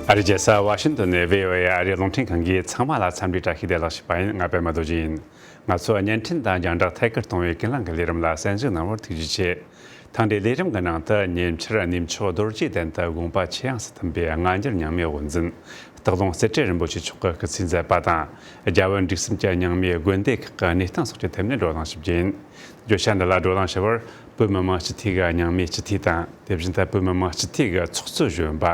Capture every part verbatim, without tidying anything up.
ཨ་རིའི་རྒྱལ་ས་ཝ་ཤིང་ཏོན་ནས་བྷི་ཨོ་ཨེ་ཨ་རིའི་རླུང་འཕྲིན་ཁང་གིས་ཚང་མ་ལ་འཚམས་འདྲིའི་བཀྲ་ཤིས་བདེ་ལེགས་ཞུ་བ་ཡིན། ང་པད་མ་རྡོ་རྗེ་ཡིན། ང་ཚོ་བརྙན་འཕྲིན་དང་རྒྱང་བསྒྲགས་ཐད་ཀར་གཏོང་བའི་ཀུན་གླེང་གི་ལས་རིམ་ལ་གསན་གཟིགས་གནང་བར་ཐུགས་རྗེ་ཆེ། ཐེངས་འདིའི་ལས་རིམ་གྱི་ནང་དུ་ཉེ་ཆར་གནས་མཆོག་རྡོ་རྗེ་གདན་དུ་དགོངས་པ་ཆེས་ཡངས་སུ་ཐོན་པའི་སྔ་འགྱུར་རྙིང་མའི་དབུ་འཛིན་སྟག་ལུང་རྩེ་བཀྲིས་རིན་པོ་ཆེ་མཆོག་གིས་སྐུ་ཚེ་མཛད་པ་དང་། རྒྱ་བོད་འབྲེལ་ཟམ་གྱི་རྙིང་མའི་དགོན་སྡེ་ཁག་གི་གནས་སྟངས་སོགས་ཀྱི་ཐད་ནས་བགྲོ་གླེང་ཞུ་རྒྱུ་ཡིན། བརྗོད་བྱ་འདི་ལ་བགྲོ་གླེང་ཞུ་བར། བོད་མི་མང་སྤྱི་འཐུས་ཀྱི་རྙིང་མའི་སྤྱི་འཐུས་དང་། དེ་བཞིན་དུ་བོད་མི་མང་སྤྱི་འཐུས་ཀྱི་ཚོགས་གཙོ་གཞོན་པ་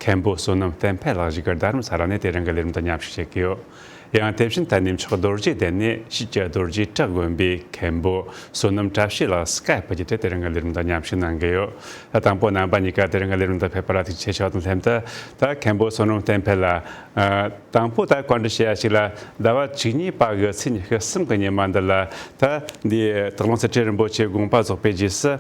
མཁན་པོ་བསོད་ནམས་བསྟན་འཕེལ་ལགས་བཞུགས་སྒར་རྡ་རམ་ས་ལ་ནས་དེ་རིང་གི་ལས་རིམ་དུ་མཉམ་ཞུགས་བྱེད་ཀྱི་ཡོད། ཡང་དེ་བཞིན་དུ་གནས་མཆོག་རྡོ་རྗེ་གདན་ནས་ཕྱིས་ཀྱི་རྡོ་རྗེ་བྲག་དགོན་པའི་མཁན་པོ་བསོད་ནམས་བཀྲ་ཤིས་ལགས་སི་ཀའེ་པི་བརྒྱུད་དེ་དེ་རིང་གི་ལས་རིམ་དུ་མཉམ་ཞུགས་གནང་གི་ཡོད། དང་པོ་རྣམ་པ་གཉིས་ཀ་དེ་རིང་གི་ལས་རིམ་དུ་ཕེབས་པ་ལ་ཐུགས་རྗེ་ཆེ་ཞུ་བ་དང་ལྷན་དུ། ད་མཁན་པོ་བསོད་ནམས་བསྟན་འཕེལ་ལགས། ཨ། དང་པོ་ད་བཀའ་འདྲི་ཞུ་ཡ་ཞིག་ལ། ཟླ་བ་བཅུ་གཉིས་པ་གི་ཚེས་ཉི་ཤུ་གསུམ་གི་ཉི་མ་འདི་ལ། ད་འདི་སྟག་ལུང་རྩེ་བཀྲིས་རིན་པོ་ཆེ་དགོངས་པ་རྫོགས་པའི་རྗེས་སུ།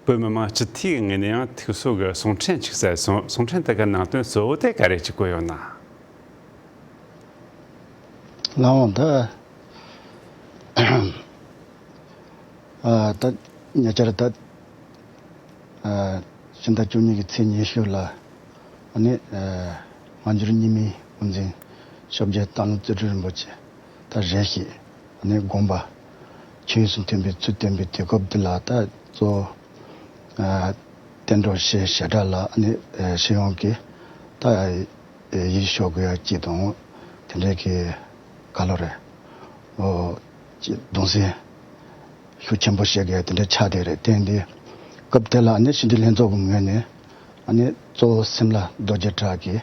བོད་མི་མང་སྤྱི་འཐུས་ཀྱི་ངོས་ནས་ཡང་ཐུགས་གསོ་གི་གསུང་འཕྲིན་ཅིག་སྩལ་སོང་། གསུང་འཕྲིན་དེ་གི་ནང་དོན་གཙོ་བོ་དེ་ག་རེ་ཅིག་བཀོད་ཡོད་ན། ལགས་འོང་ད། ཨ། ད་ཉེ་ཆར་ད། ཨ། ཕྱི་ཟླ་བཅུ་གཉིས་ཀྱི་ཚེས་ཉི་ཤུ་ལ། ཨ་ནི། ཨ། སྔ་འགྱུར་རྙིང་མའི་དབུ་འཛིན་ཞབས་རྗེ་སྟག་ལུང་རྩེ་བཀྲིས་རིན་པོ་ཆེ་ད་རེ་ཞིག་ཨ་ནི་དགོངས་པ་ཆེས་ཡངས་སུ་ཐོན་པའི་ཚུལ་བསྟན་པའི་དུས་སྐབས་འདི་ལ། ད་གཙོ་བོ། ཨ། བསྟན་འགྲོ་བཤད་བྱེ་བྲག་ལ་ཨ་ནི། ཨ། སྤྱི་ཡོངས་ཀྱི་ད་ཡིད་ཆེས་དགོས་ཡ་གཅིག་དང་། དེ་འདྲའི་གི་ག་ལོ་རེད། ཨོ། གདུང་སེམས་ཤུགས་ཆེན་པོ་བཤད་དགོས་དེ་འདྲ་ཆགས་བསྡད་རེད། དེ་འདི་སྐབས་དེ་ལ་ཨ་ནི་ཕྱི་འབྲེལ་ལྷན་ཚོགས་ཀྱི་ངོས་ནས་ཨ་ནི་གཙོ་བོ་སིམ་ལ་རྡོ་རྗེ་བྲག་གི་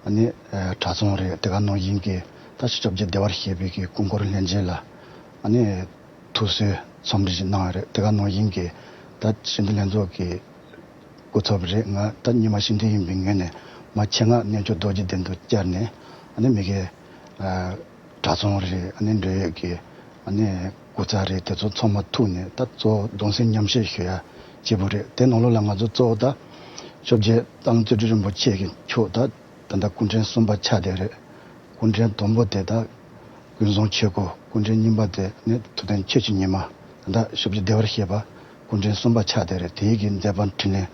ཨ་ནི། ཨ། གྲྭ་ཚང་རེད། དེ་ག་ནང་བཞིན་གྱི་ད་ཞབས་རྗེ་བདེ་བར་གཤེགས་པའི་གི་སྐུ་འཁོར་ལྷན་རྒྱས་ལ་ཨ་ནི་ཐུགས་གསོའི་འཚམས་འདྲི་ཞིག་གནང་བ་རེད། དེ་ག་ནང་བཞིན་གྱི་ད་ཕྱི་འབྲེལ་ལྷན་ཚོགས་ཀྱི་སྐུ་ཚབ་རེད། ང་ད་རྙིང་མ་ཤེས་ལྡན་ཡིན་པའི་ངོས་ནས་མ་ཆེད་མངགས་གནས་མཆོག་རྡོ་རྗེ་གདན་དུ་བཅར་ནས། ཨ་ནི་མི་གི། ཨ། གྲྭ་ཚང་རེད། ཨ་ནི་འབྲེལ་ཡོད་ཀྱི་ཨ་ནི་སྐུ་ཚབ་རེད། དེ་ཚོ་ཚང་མ་ཐུག་ནས་ད་གཙོ་བོ་གདུང་སེམས་མཉམ་བསྐྱེད་ཞུ་ཡ་གཅིག་པུ་རེད། དེ་ནང་ལོགས་ལ་ང་ཚོ་གཙོ་བོ་ད་ཞབས་རྗེ་སྟག་ལུང་རྩེ་བཀྲིས་རིན་པོ་ཆེ་གི་མཆོག་ད་ད་ལྟ་སྐུ་ཕྲེང་གསུམ་པ་ཆགས་བསྡད་རེད། སྐུ་ཕྲེང་དང་པོ་དེ་ད་ཀུན་བཟང་ཆོས་སྐུ། སྐུ་ཕྲེང་གཉིས་པ་དེ་ནི་ཐུབ་བསྟན་ཆོས་ཀྱི་ཉི་མ། ད་ལྟ་ཞབས་རྗེ་བདེ་བར་གཤེགས་པ་སྐུ་ཕྲེང་གསུམ་པ་ཆགས་བསྡད་རེད། དེའི་གི་མཛད་པ་འཕྲིན་ལས་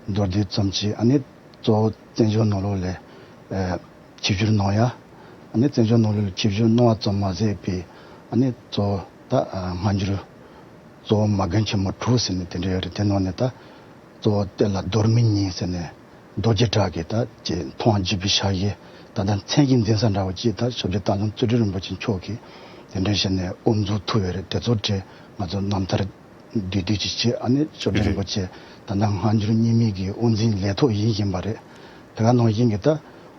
མདོར་བསྡུས་ཙམ་ཅིག་ཨ་ནི་གཙོ་བོ་བཙན་བྱོལ་ནང་ལོགས་ལ། ཨ། ཆིབས་བསྒྱུར་གནང་ཡ། ཨ་ནི་བཙན་བྱོལ་ནང་ལོགས་ལ་ཆིབས་བསྒྱུར་གནང་བ་ཙམ་མ་ཟད་པའི་ཨ་ནི་གཙོ་བོ་ད། ཨ། སྔ་འགྱུར་གཙོ་བོ་མ་རྒན་ཆེན་མོ་དྲུག་ཟེར་ནས་དེ་འདྲ་ཡོད་རེད། དེ་ནང་ནས་ད་གཙོ་བོ་དེ་ལ་རྡོར་སྨིན་གཉིས་ཟེར་ནས་རྡོ་རྗེ་བྲག་གི་ད་ཅིག་མཐོང་བ་བརྒྱུད་པའི་ཕྱག་བཞེས་ད་ལྟ་མཚན་གྱི་འཛིན་ས་འདྲ་བོ་ཅིག་ད་ཞབས་རྗེ་སྟག་ལུང་རྩེ་བཀྲིས་རིན་པོ་ཆེ་མཆོག་གིས་དེ་འདྲ་བྱས་ནས་དབུ་འཛུགས་ཐུབ་ཡོད་རེད། དེ་ཚོ་དེ་ང་ཚོ་རྣམ་ཐར་བསྡུས་བསྡུས་ཅིག་བྱས། ཨ་ནི་ཞབས་རྗེ་རིན་པོ་ཆེ་ད་ལྟ་སྔ་འགྱུར་རྙིང་མའི་གི་དབུ་འཛིན་ལས་ཐོག་ཡིན་བཞིན་པ་རེད། དེ་ག་ནང་བཞིན་གྱི་ད་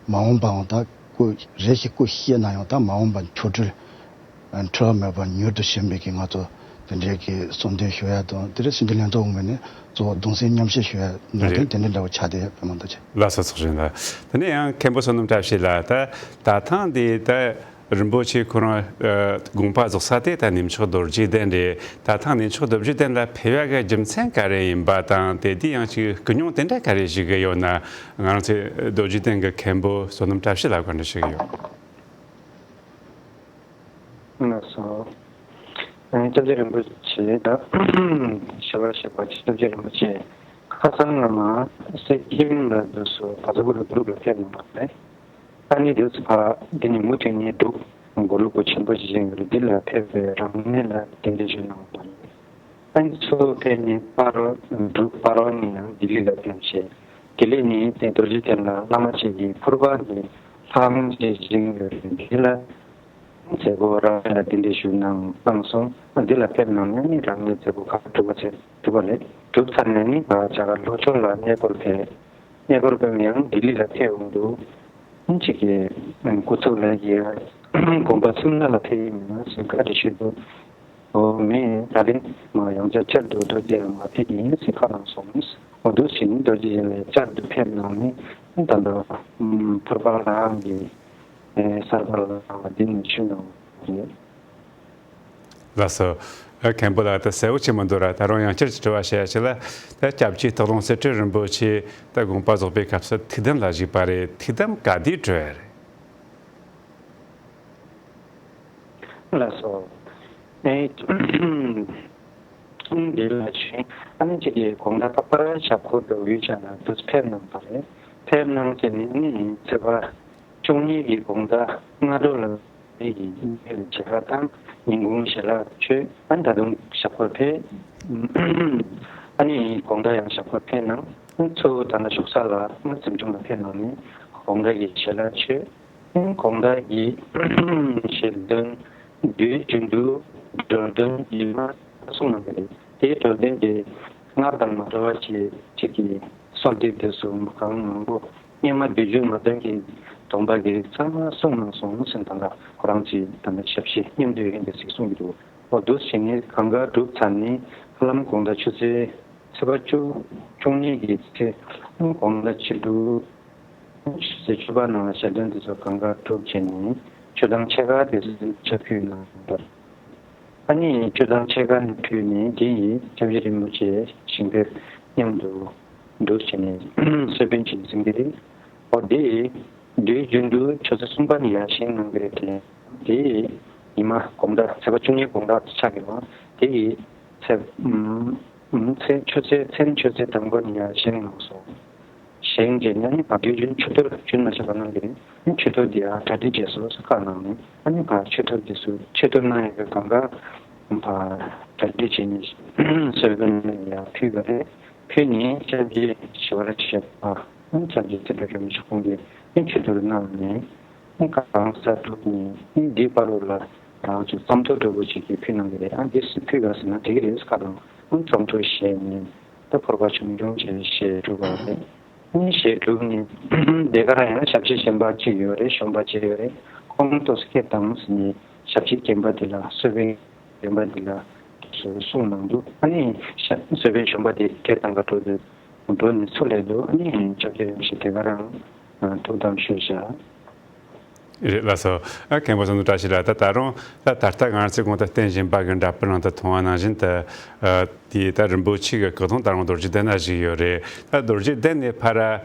མ་འོངས་པའང་ད་སྐུ་རེ་ཞིག་སྐུ་གཤེགས་ན་ཡང་ད་མ་འོངས་པ་ཆོ་འཕྲུལ་འཁྲུལ་བ་མེད་པར་མྱུར་དུ་བྱོན་པའི་གི་ང་ཚོ་དེ་འདྲའི་གི་གསོལ་འདེབས་ཞུ་ཡ་དང་། དེ་རིང་ཕྱི་འབྲེལ་ལྷན་ཚོགས་ངོས་ནས་གཙོ་བོ་གདུང་སེམས་མཉམ་བསྐྱེད་ཞུ་ཡ་ནང་དོན་རེད། དེ་འདྲ་འདྲ་བོ་ཆགས་བསྡད་ཡོད་པའི་མང་དུ་ཆེ། ལགས་སོ། ཚོགས་གཞོན་ལགས། དེ་ནས་ཡང་མཁན་པོ་བསོད་ནམས་བཀྲ་ཤིས་ལགས། ད་ད་ཐེངས་འདི་ད་རིན་པོ་ཆེ་ཁོ་རང་ཨ་དགོངས་པ་རྫོགས་ས་དེ་ད་གནས་མཆོག་རྡོ་རྗེ་གདན་རེད། ད་ཐེངས་གནས་མཆོག་རྡོ་རྗེ་གདན་ལ་ཕེབས་ཡ་གི་རྒྱུ་མཚན་ག་རེ་ཡིན་པ་དང་། དེ་དུས་ཡང་ཅིག་སྐུ་མྱོང་དེ་འདྲ་ག་རེ་ཞིག་གི་ཡོད་ན། ང་རང་ཚོའི་རྡོ་རྗེ་གདན་གྱི་མཁན་པོ་བསོད་ནམས་བཀྲ་ཤིས་ལགས་བཀའ་འདྲི་ཞུ་གི་ཡོད། ལགས་སོ། ཨ་ནི་སྐྱབས་རྗེ་རིན་པོ་ཆེ་དང་། ཞབས་པད་བཞུགས་པ་སྐྱབས་རྗེ་རིན་པོ་ཆེ་ཁ་སང་སྔ་མ་སེ་ཀིམ་ལ་འདུག་སོ་བ་ཚོ་གུ་རུ་འབྲུག་ལ་ཕེབས་གནང་བ་རེད། ཨ་ནི་འདུག་སོ་ཕ་འདི་ནི་མུ་མཐུད་ནས་འབྲུག་མགོ་ལོག་པ་ཆེན་པོ་ཞིག་ཡིན་རེད། འདི་ལ་ཕེབས་པའི་རང་གནས་ལ་གདན་འདྲེན་ཞུས་གནང་བ་རེད། ཨ་ནི་ཚུར་ཕེབས་ནས་པར་འབྲུག་པར་བ་ནས་ཡང་ལྡི་ལི་ལ་ཕེབས་བྱས། དེ་ལས་ནི་དེ་རྡོ་རྗེ་གདན་ལ་བླ་མ་ཅིག་གིས་ཕུར་པ་གི་ལྷ་ཁང་ཅིག་བཞེངས་ཡོད་རེད། འདི་ལ་མཛད་སྒོ་རང་གནས་ལ་གདན་འདྲེན་ཞུས་གནང་གནང་སོང་། ཨ་འདི་ལ་ཕེབས་གནང་ནས་ནི་རང་གནས་མཛད་སྒོ་ཁག་གྲུབ་པ་ཚེ་གྲུབ་པ་རེད། གྲུབ་ཚར་ནས་ནི་ང་རྒྱ་གར་ལྷོ་ཕྱོགས་ལ་གནས་སྐོར་ཕེབས། གནས་སྐོར་ཕེབས་ནས་ཡང་ལྡི་ལི་ལ་ཕེབས་འོང་དུས། ཨ་ཅིག་གི་སྐུ་ཚབ་ལགས་ཀྱིས་དགོན་པ་སིམ་ལ་ལ་ཕེབས་ཡིན་ཟེར་བཀའ་འདྲི་ཞུས་འདུག་ཨོ་མེད། ད་རིང་མ་ཡང་བསྐྱར་བསྐྱར་དུ་རྡོ་རྗེ་ལ་མ་ཕེབས་ཀྱི་ཡིན་ཟེར་ཁ་བླངས་སོང་། འོ་འདུག་བྱས་ནས་རྡོ་རྗེ་གདན་ལ་བསྐྱར་དུ་ཕེབས་གནང་ནས་ད་ལྟ་ཕུར་པ་ལའང་གི་གསར་པ་ལའང་འདི་ནས་ཞུས་གནང་བ་རེད། ལགས་སོ། ཨ་མཁན་པོ་ལགས། ད་གསལ་བོ་ཅིག་མི་འདུག་ར། ད་རུང་ཡང་བསྐྱར་གྱི་དྲི་བ་བཤད་ཡ་ཅིག་ལ། ད་སྐྱབས་རྗེ་སྟག་ལུང་རྩེ་བཀྲིས་རིན་པོ་ཆེ་ད་དགོངས་པ་རྫོགས་པའི་སྐབས་སུ་ཐུགས་དམ་ལ་བཞུགས་པ་རེད། ཐུགས་དམ་ག་དུས་གྲོལ་ཡ་རེད། ལགས་སོ། ཨེ། འདི་ལ་ཞུ། ཨ་ནི་ཅིག་གི་དགོང་དག་པ་པར་ཞབས་འཁོར་དུ་འོད་ཆགས་ལ་འདུག་ཕེབས་གནང་བ་རེད། ཕེབས་གནང་བྱས་ནས་ནི་ཚེས་པ་བཅུ་གཉིས་ཀྱི་དགོང་དག་སྔ་དྲོ་ལ་ཡི་མཇལ་ཁ་དང་ཉིན་གུང་ཞལ་ལག་མཆོད། ཨ་ད་དུང་ཞབས་སོར་ཕེབས། ཨ་ནི་དགོང་དག་ཡང་ཞབས་སོར་ཕེབས་གནང་། ཚུར་ད་ལྟ་བཞུགས་ས་ལ་ཨ་འཛིན་སྐྱོང་ལ་ཕེབས་གནང་ནས་དགོང་དག་གི་ཞལ་ལག་མཆོད། དགོང་དག་གི་ཞལ་འདོན་དུས་རྒྱུན་དུ་འགྲོ་དོན་ཉི་མ་གསུངས་གནང་གི་རེད། དེའི་འགྲོ་དོན་དེ་སྔར་དང་མ་འདྲ་བ་ཞིག་ཅིག་གི་གསོལ་འདེབས་དེ་ཚོ་གང་མང་པོ་སྔོན་མ་དུས་རྒྱུན་མ་འདོན་གྱི་སྡོམ་པ་གི་རིགས་ཚང་མ་གསུངས་གནང་སོང་ཟེར། ད་ལྟ་ཁོ་རང་ཚོས་ད་ལྟ་ཞབས་ཕྱི་མཉམ་དུ་ཡོད་མཁན་དེ་ཚོས་གསུང་གི་འདུག་འོ་འདུག་བྱས་ནས་གང་ག་གྲུབ་ཚར་ནས་ཧ་ལམ་དགོང་དག་ཆུ་ཚོད་ཚེས་པ་བཅུ་བཅུ་གཉིས་ཀྱི་ཚེ་དགོང་དག་ཕྱི་དྲོ་ཆུ་ཚོད་བཅུ་པ་ནང་ལ་ཞལ་འདོན་དེ་ཚོ་གང་ག་གྲུབ་བྱས་ནས་མཆོད་སྟངས་ཆེ་ཁག་དེ་ཚོ་ཕྱག་ཕུལ་གནང་བར། ཨ་ནི་མཆོད་སྟངས་ཆེ་ཁག་ནས་ཕུལ་ནས་དེ་ཡིས་སྐྱབས་རྗེ་རིན་པོ་ཆེ་ཞིང་ཕེབས་མཉམ་དུ་འདུག་བྱས་ནས་གསོལ་དཔོན་ཅིག་འཛིན་གྱི་རེད། འོ་དེ་དུས་རྒྱུན་དུ་ཆུ་ཚོད་གསུམ་པ་ནས་ཡར་བཞེངས་གནང་གི་རེད་དེ། དེ་ཉི་མ་དགོང་དག་ཚེས་པ་བཅུ་གཉིས་དགོང་དག་ཆགས་ཀྱི་རེད། དེ་ཡི་ཚེས་ཚེས་ཆུ་ཚོད་མཚན་ཆུ་ཚོད་དང་པོ་ནས་ཡར་བཞེངས་གནང་སོང་། བཞེངས་རྗེས་ནས་ཨ་ནི་བར་དུས་རྒྱུན་ཆུ་གཏོར་རྒྱུན་མ་ཆད་པ་གནང་གི་རེད། ཨ་ནི་ཆུ་གཏོར་འདི་ཡང་གྲ་སྒྲིག་བྱས་སོང་ཟེར་བཀའ་གནང་ནས་ཨ་ནི་བར་ཆུ་གཏོར་འདི་ཚོ་ཆུ་གཏོར་གནང་ཡག་གི་གང་ག་བར་གྲ་སྒྲིག་བྱས་ནས་གསོལ་དཔོན་ལ་ཡང་ཕུལ་བ་རེད། ཕུལ་ནས་སྐྱབས་རྗེ་ཞི་བ་ལྷ་ཆོས་པ་ཨ་ནི་སྐྱབས་རྗེ་ཚེ་བཀྲ་རྒྱལ་མོ་ཆེ་ཁོང་གིས་ཨ་ནི་ཆུ་གཏོར་གནང་ནས་ཨ་ནི་གང་ཟག་དྲུག་ནས་ཨ་ནི་འདིའི་བར་དུ་ལ་རང་ཚོ་རྩ་མཐོ་འདྲ་པོ་ཅིག་གིས་ཕུལ་གནང་གི་རེད། ཨ་འདི་སུ་ཕུལ་ག་ཟེར་ན་འགྲིག་གི་རེད་ཟེར་བཀའ་གནང་། ཨ་ནི་རྩ་མཐོ་བཞེས་ནས། ད་ཕོར་པ་ཆུང་ཆུང་བྱས་ཞལ་དྲུག་པ་རེད། ཨ་ནི་ཞལ་དྲུག་ནི་དེ་ག་རང་ཡང་ཞབས་ཕྱི་གཞན་པ་གཅིག་ཡོད་རེད། གཞོན་པ་གཅིག་ཡོད་རེད། ཁོང་ཏོག་ཙམ་སྐད་བཏང་ཟིན་ནས་ཞབས་ཕྱི་རྒན་པ་དེ་ལ་གསོལ་དཔོན་རྒན་པ་དེ་ལ་གསུང་གནང་འདུག་ཨ་ནི་ཞབས་གསོལ་དཔོན་གཞོན་པ་དེ་སྐད་བཏང་ག་འགྲོ་འདུག་འགྲོ་ནས་ཚུར་སླེབས་འདུག་ཨ་ནི་སྐྱབས་རྗེ་རིན་པོ་ཆེ་དེ་ག་རང་ཐུགས་དམ་བཞུགས་བཞག་རེད་ལགས་སོ། ཨ་མཁན་པོ་བསམ་གྲུབ་བཀྲ་ཤིས་ལགས། ད་ད་རུང་ད་ད་ལྟ་ང་ཚོས་གོང་དུ་བསྟན་བཞིན་པ་གི་འདྲ་པར་ནང་དུ་མཐོང་བ་ནང་བཞིན་དུ། ཨ་དེའི་ད་རིན་པོ་ཆེ་གི་སྐུ་གདུང་ད་རུང་རྡོ་རྗེ་གདན་ན་བཞུགས་ཡོད་རེད། ད་རྡོ་རྗེ་གདན་ནས་ཕར་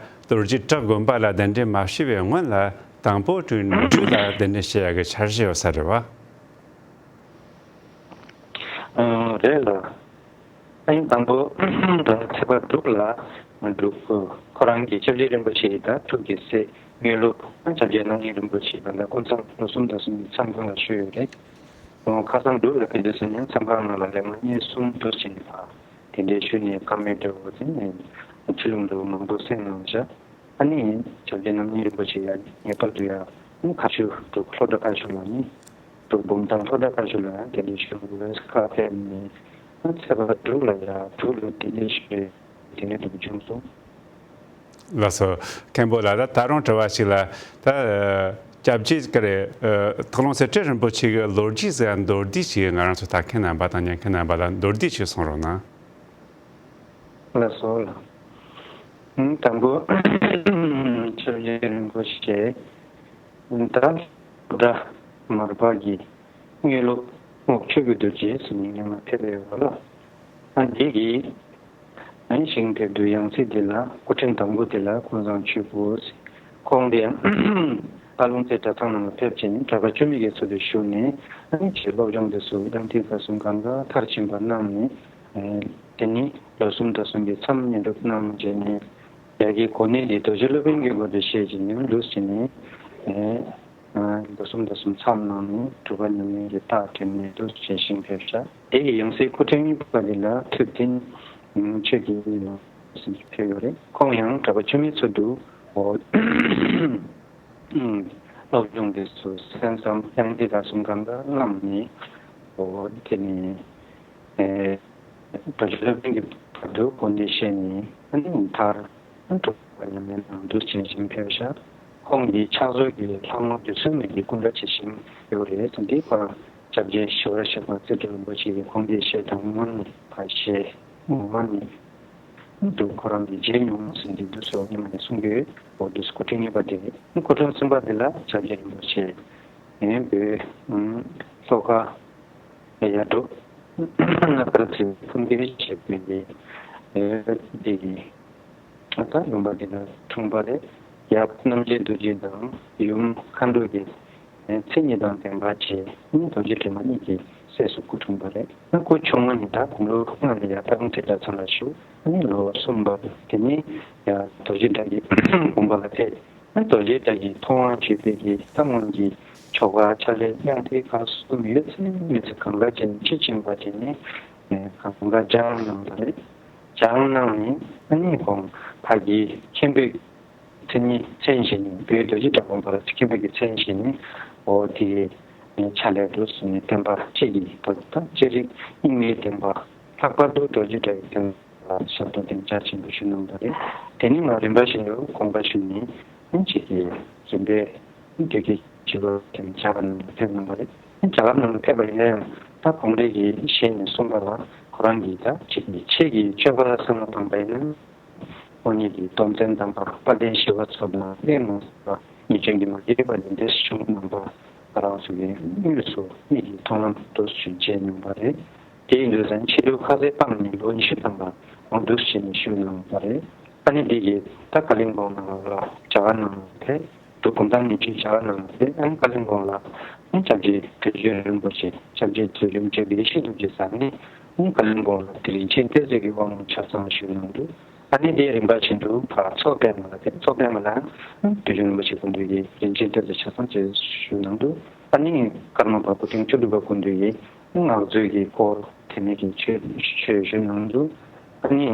རྡོ་རྗེ་བྲག་དགོན་པ་ལ་གདན་འདྲེན་མ་ཞུས་པའི་སྔོན་ལ་དང་པོ་དུས་འགྲོ་ལ་གདན་འདྲེན་བྱེད་ཡག་གི་འཆར་གཞི་ཡོད་ས་རེད་བ། ཨ་རེད་ལགས། ཨ་ནི་དང་པོ་ད་ཚེས་པ་དྲུག་ལ་འབྲུག་ཁོ་རང་གི་སྐྱབས་རྗེ་རིན་པོ་ཆེ་ཡི་ད་ཐུགས་ཀྱི་སྲས་དངོས་སློབ་ཨ་སྐྱབས་རྗེ་རྣམ་གཉིས་རིན་པོ་ཆེ་ད་ལྟ་སྐུ་མཚམས་ལོ་གསུམ་དང་གསུམ་གྱི་མཚམས་ཁང་ལ་བཞུགས་ཡོད་རེད། ཁ་སང་འབྲུག་ལ་ཕེབས་དུས་སུ་ཡང་མཚམས་ཁང་ནང་ལ་ལས་སློབ་མ་གཉིས་གསུམ་འདུ་བྱས་ནས་ད་དེ་འདྲའི་ཞུས་ནས་བཀའ་མོལ་འདྲ་བོ་དེ་ནས་ཆོས་ལུང་འདྲ་བོ་མང་པོ་གསན་གནང་བཞག་ཨ་ནི་སྐྱབས་རྗེ་རྣམ་གཉིས་རིན་པོ་ཆེ་ཡང་ངེས་པར་དུ་ཡང་ཁ་མཆུ་འབྲུག་ལྷོ་བྲག་དཀར་ཤོད་ལ་ནི། འབྲུག་འབུམ་ཐང་ལྷོ་བྲག་དཀར་ཤོད་ལ་ཡང་གདན་འདྲེན་ཞུ་དགོས་ཁག་ཕེབས་ནས་ཚེས་པ་དྲུག་ལ་ཡང་འབྲུག་ལ་གདན་འདྲེན་ཞུས་དེ་ནས་འདུག་བྱུང་སོང་། ལགས་སོ། མཁན་པོ་ལགས། ད་ད་རུང་དྲི་བ་ཞིག་ལ་ད་སྐྱབས་རྗེ་ག་རེ་ཐུགས་ལུང་གསེར་ཁྲི་རིན་པོ་ཆེ་གི་ལོ་རྒྱུས་ཟེར་ཡང་མདོར་བསྡུས་ཤིག་ང་རང་ཚོ་ལྟ་མཁན་རྣམ་པ་དང་ཉན་མཁན་རྣམ་པ་ལ་མདོར་བསྡུས་ཤིག་གསུང་རོགས་གནང་། ལགས་སོ་ལགས། དང་པོ་སྐྱབས་རྗེ་རིན་པོ་ཆེ་ད་སྒྲ་མར་པ་གི་དངོས་སློབ་རྔོག་ཆོས་ཀྱི་རྡོ་རྗེ་ཟེར་ནས་སྔོན་མ་ཕེབས་ཡོད་པ་ལ། ཨ་འདི་གི་ཨ་ཞིང་ཕེབས་དུས་ཡང་སྲིད་འདི་ལ་སྐུ་ཕྲེང་དང་པོ་དེ་ལ་ཀུན་བཟང་ཆོས་སྐུ་ཟེར། ཁོང་དེ་ཨ་ལུང་རྩེ་གྲྭ་ཚང་ནང་ལ་ཕེབས་ཕྱིན་གྲྭ་པ་བཅུ་མེད་ཀྱི་ཚུལ་དུ་བཞུགས་ནས་ཨ་ནི་ཆེད་སློབ་སྦྱོང་དེ་ཚོ་ཡང་ཏིག་ཙམ་གསུམ་གང་ག་མཐར་ཕྱིན་པ་གནང་ནས། དེ་ནས་ལོ་གསུམ་དང་གསུམ་པའི་མཚམས་བསྙེན་སྒྲུབ་གནང་རྗེས་ནས་ཡ་གི་གོ་གནས་དེ་རྡོ་རྗེ་སློབ་དཔོན་གྱི་སྒོ་དུ་བཞེས་ཀྱི་ཉམས་ལུགས་བྱས་ནས་ལོ་གསུམ་དང་གསུམ་མཚམས་གནང་ནས་གྲུབ་པ་ཉམས་ལེན་གྱི་རྟགས་དྲན་ནས་འདུག་བྱས་ཤིང་ཕེབས་ཤག་དེ་ཡི་ཡང་སྲིད་སྐུ་ཕྲེང་གཉིས་པ་དེ་ལ་ཐུབ་བསྟན་ཆོས་ཀྱི་ཡིན་ནོ་ཟེར་ཕེབས་ཡོད་རེད། ཁོང་ཡང་གྲྭ་པ་བཅུ་མེད་ཚུལ་དུ་འོ། སློབ་སྦྱོང་དེ་ཚོ་གསན་བསམ་ཡང་ཏིག་ཙམ་གསུམ་གང་ག་བླངས་ནས་འོ་དེ་ནས་རྡོ་རྗེ་སློབ་དཔོན་གྱི་བར་དུ་དགོངས་འགྲེལ་བཤད་ནས་ཨ་ནི་མཐར་གྲུབ་པ་ཉམས་ལེན་ནང་དུ་བྱིན་ཞིང་ཕེབས་ཤག་ཁོང་གི་ཕྱག་མཛོད་ཀྱི་ལྷ་ངོ་རྡུལ་ཚོན་མའི་གི་སྐུ་འདྲ་ཇི་བཞིན་ཡོད་རེད། འདིའི་བར་སྐྱབས་རྗེ་ཞི་བར་གཤེགས་པ་རྩེ་སྤྲུལ་རིན་པོ་ཆེ་གིས་དགོངས་འགྲེལ་བཤད་དང་སྔོན་ནས་ཕར་བཤད་སྔོན་མ་ནས། འདུག་ཁོ་རང་གིས་མཇལ་མྱོང་ཟིན་ཏེ་འདུག་སོགས་སྔོན་མ་ནས་གསུང་གི་ཡོད། འོ་འདུག་སྐུ་ཕྲེང་གཉིས་པ་དེ་རེད། སྐུ་ཕྲེང་གསུམ་པ་དེ་ལ་སྐྱབས་རྗེ་རིན་པོ་ཆེ་ཡིན་པས་ལྷོ་ཁ་ཡ་འབྲོག་ལྔ་དཀར་རྩེ་ཕུན་སྐྱེས་ཞེས་པའི་འདི་གི་ད་ཡུམ་པ་དེ་ལ་འཁྲུངས་པ་རེད། ཡབ་རྣམ་རྒྱལ་རྡོ་རྗེ་དང་ཡུམ་མཁའ་འགྲོ་གི་མཚན་ཉིད་དང་ལྡན་པ་བྱས་ནས་རྡོ་རྗེ་སྒྲོལ་མ་གཉིས་ཀྱི་ སྲས་སུ་སྐུ་འཁྲུངས་པ་རེད། ཨ་སྐུ་ཆུང་མ་ནས་ད་དགུང་ལོ་ལྔ་ནས་ཡར་སྟག་ལུང་ཐེག་གྲྭ་ཚང་ལ་ཞུགས། ཨ་ནི་ལོ་གསུམ་པ་དེ་ནས་ཡར་རྡོ་རྗེ་གྲགས་ཀྱི་དགོན་པ་ལ་ཕེབས། ཨ་རྡོ་རྗེ་གྲགས་ཀྱི་ཐུབ་དབང་བཅས་པའི་གི་ད་སྔོན་གྱི་ཆོ་ག་ཕྱག་ལེན་དབྱངས་ཐིག་ཁག་གསུམ་ཡོད་ཚད་མི་ཚེ་གང་ག་ཅན་ཕྱི་ཕྱིན་པ་དེ་ནས་གང་ག་སྦྱངས་གནང་བ་རེད། སྦྱངས་གནང་ནས་ཨ་ནི་ཁོང་ཕ་གི་མཁན་པོའི་མཚན་ཉིད་མཚན་བཞེས་ནས་བོད་རྡོ་རྗེ་གྲགས་དགོན་པ་ལ་མཁན་པོ་གི་མཚན་བཞེས་ནས། འོ་དེ་ཕྱག་ལས་འདུག་ཟེར་ནས་བསྟན་པ་ཁྲིད་ཀྱི་ཐོག་ད་ཅི་རིགས་རྙིང་མའི་བསྟན་པ་ལྷག་པར་དུ་རྡོ་རྗེ་གྲགས་ཀྱི་བསྟན་པ་ལ་ཞབས་ཏོག་གདན་འཇགས་ཆེན་པོ་ཞུས་གནང་བ་རེད། དེ་ནས་ང་རིམ་པ་བཞིན་དུ་དགོངས་པ་ཞུས་ནས་ཨ་ཅིག་གི་རིམ་པས་དུས་ཀྱི་བྱིས་པ་དེ་རྒྱ་གར་ནང་ལ་ཕེབས་གནང་བ་རེད། རྒྱ་གར་ནང་ལ་ཕེབས་པ་ཡིན་ན་ཡང་ད་གོང་རིག་གི་ཞལ་ནས་གསུངས་པ་ལ་ཁོ་རང་གིས་ད་ཅིག་གི་ཆོས་ཀྱི་སྤྱོད་པ་ལ་བསམ་བློ་བཏང་པ་ཡིན་ན། ཁོང་ཉིད་ཀྱིས་སྟོབས་ལྡན་དམ་པ་དཔལ་ལྡན་ཞི་བ་འཚོ་དང་གླེང་ནོ་ཟེར་བ་ཉེས་ཅན་གྱིས་མ་བསྐྱོད་པ་ལས་འདས་སུ་བྱུང་རྣམ་པ་རང་སོ་གའི་དངོས་སུ་མིག་གིས་མཐོང་ལམ་དུ་ཞུ་མཇལ་མྱོང་བ་རེད། དེ་ཡིན་དུས་ཙང་ཆེས་མཐོའི་ཁ་ཟས་སྤངས་ནས་ལོ་ཉི་ཤུ་ཐམ་པ་འོང་འདུག་ཅེས་ནས་ཞུས་གནང་བ་རེད། ཨ་ནི་འདི་ཡིས་ད་ཀ་ལིང་པོང་ནང་ལ་རྒྱ་གར་ནང་ལ་ཕེབས། འབྲུག་གུང་ཐང་ཉི་ཤུའི་རྒྱ་གར་ནང་ལ་ཕེབས། ཨ་ནི་ཀ་ལིང་པོང་ལ་ཨ་ནི་སྐྱབས་རྗེ་དོན་གཅོད་རིན་པོ་ཆེ་སྐྱབས་རྗེ་ཚུལ་ཁྲིམས་བཅས་པའི་ཡེ་ཤེས་རྡོ་རྗེ་ཟེར་ནས་ཨ་ནི་ཀ་ལིང་པོང་ལ་དེ་རིང་ཆེན་གཏེར་མཛོད་ཀྱི་དབང་ལུང་ཆ་ཚང་ཞུས་གནང་འདུག་ཨ་ནི་དེའི་རིམ་པ་བཞིན་དུ་ཕར་མཚོ་པདྨ་ལ་ཕེབས། མཚོ་པདྨ་ལ་ཨ་ནི་དོན་གཅོད་རིན་པོ་ཆེ་སྐུ་མདུན་གྱིས་རིན་ཆེན་གཏེར་མཛོད་ཆ་ཚང་བཅས་ཞུས་གནང་འདུག་ཨ་ནི་ཀརྨ་པ་སྐུ་ཕྲེང་བཅུ་དྲུག་པ་སྐུ་མདུན་གྱིས་སྔགས་མཛོད་ཀྱི་སྐོར་དེ་ནས་ཀྱི་ཆོས་ཆོས་ཞུས་གནང་འདུག་ཨ་ནི་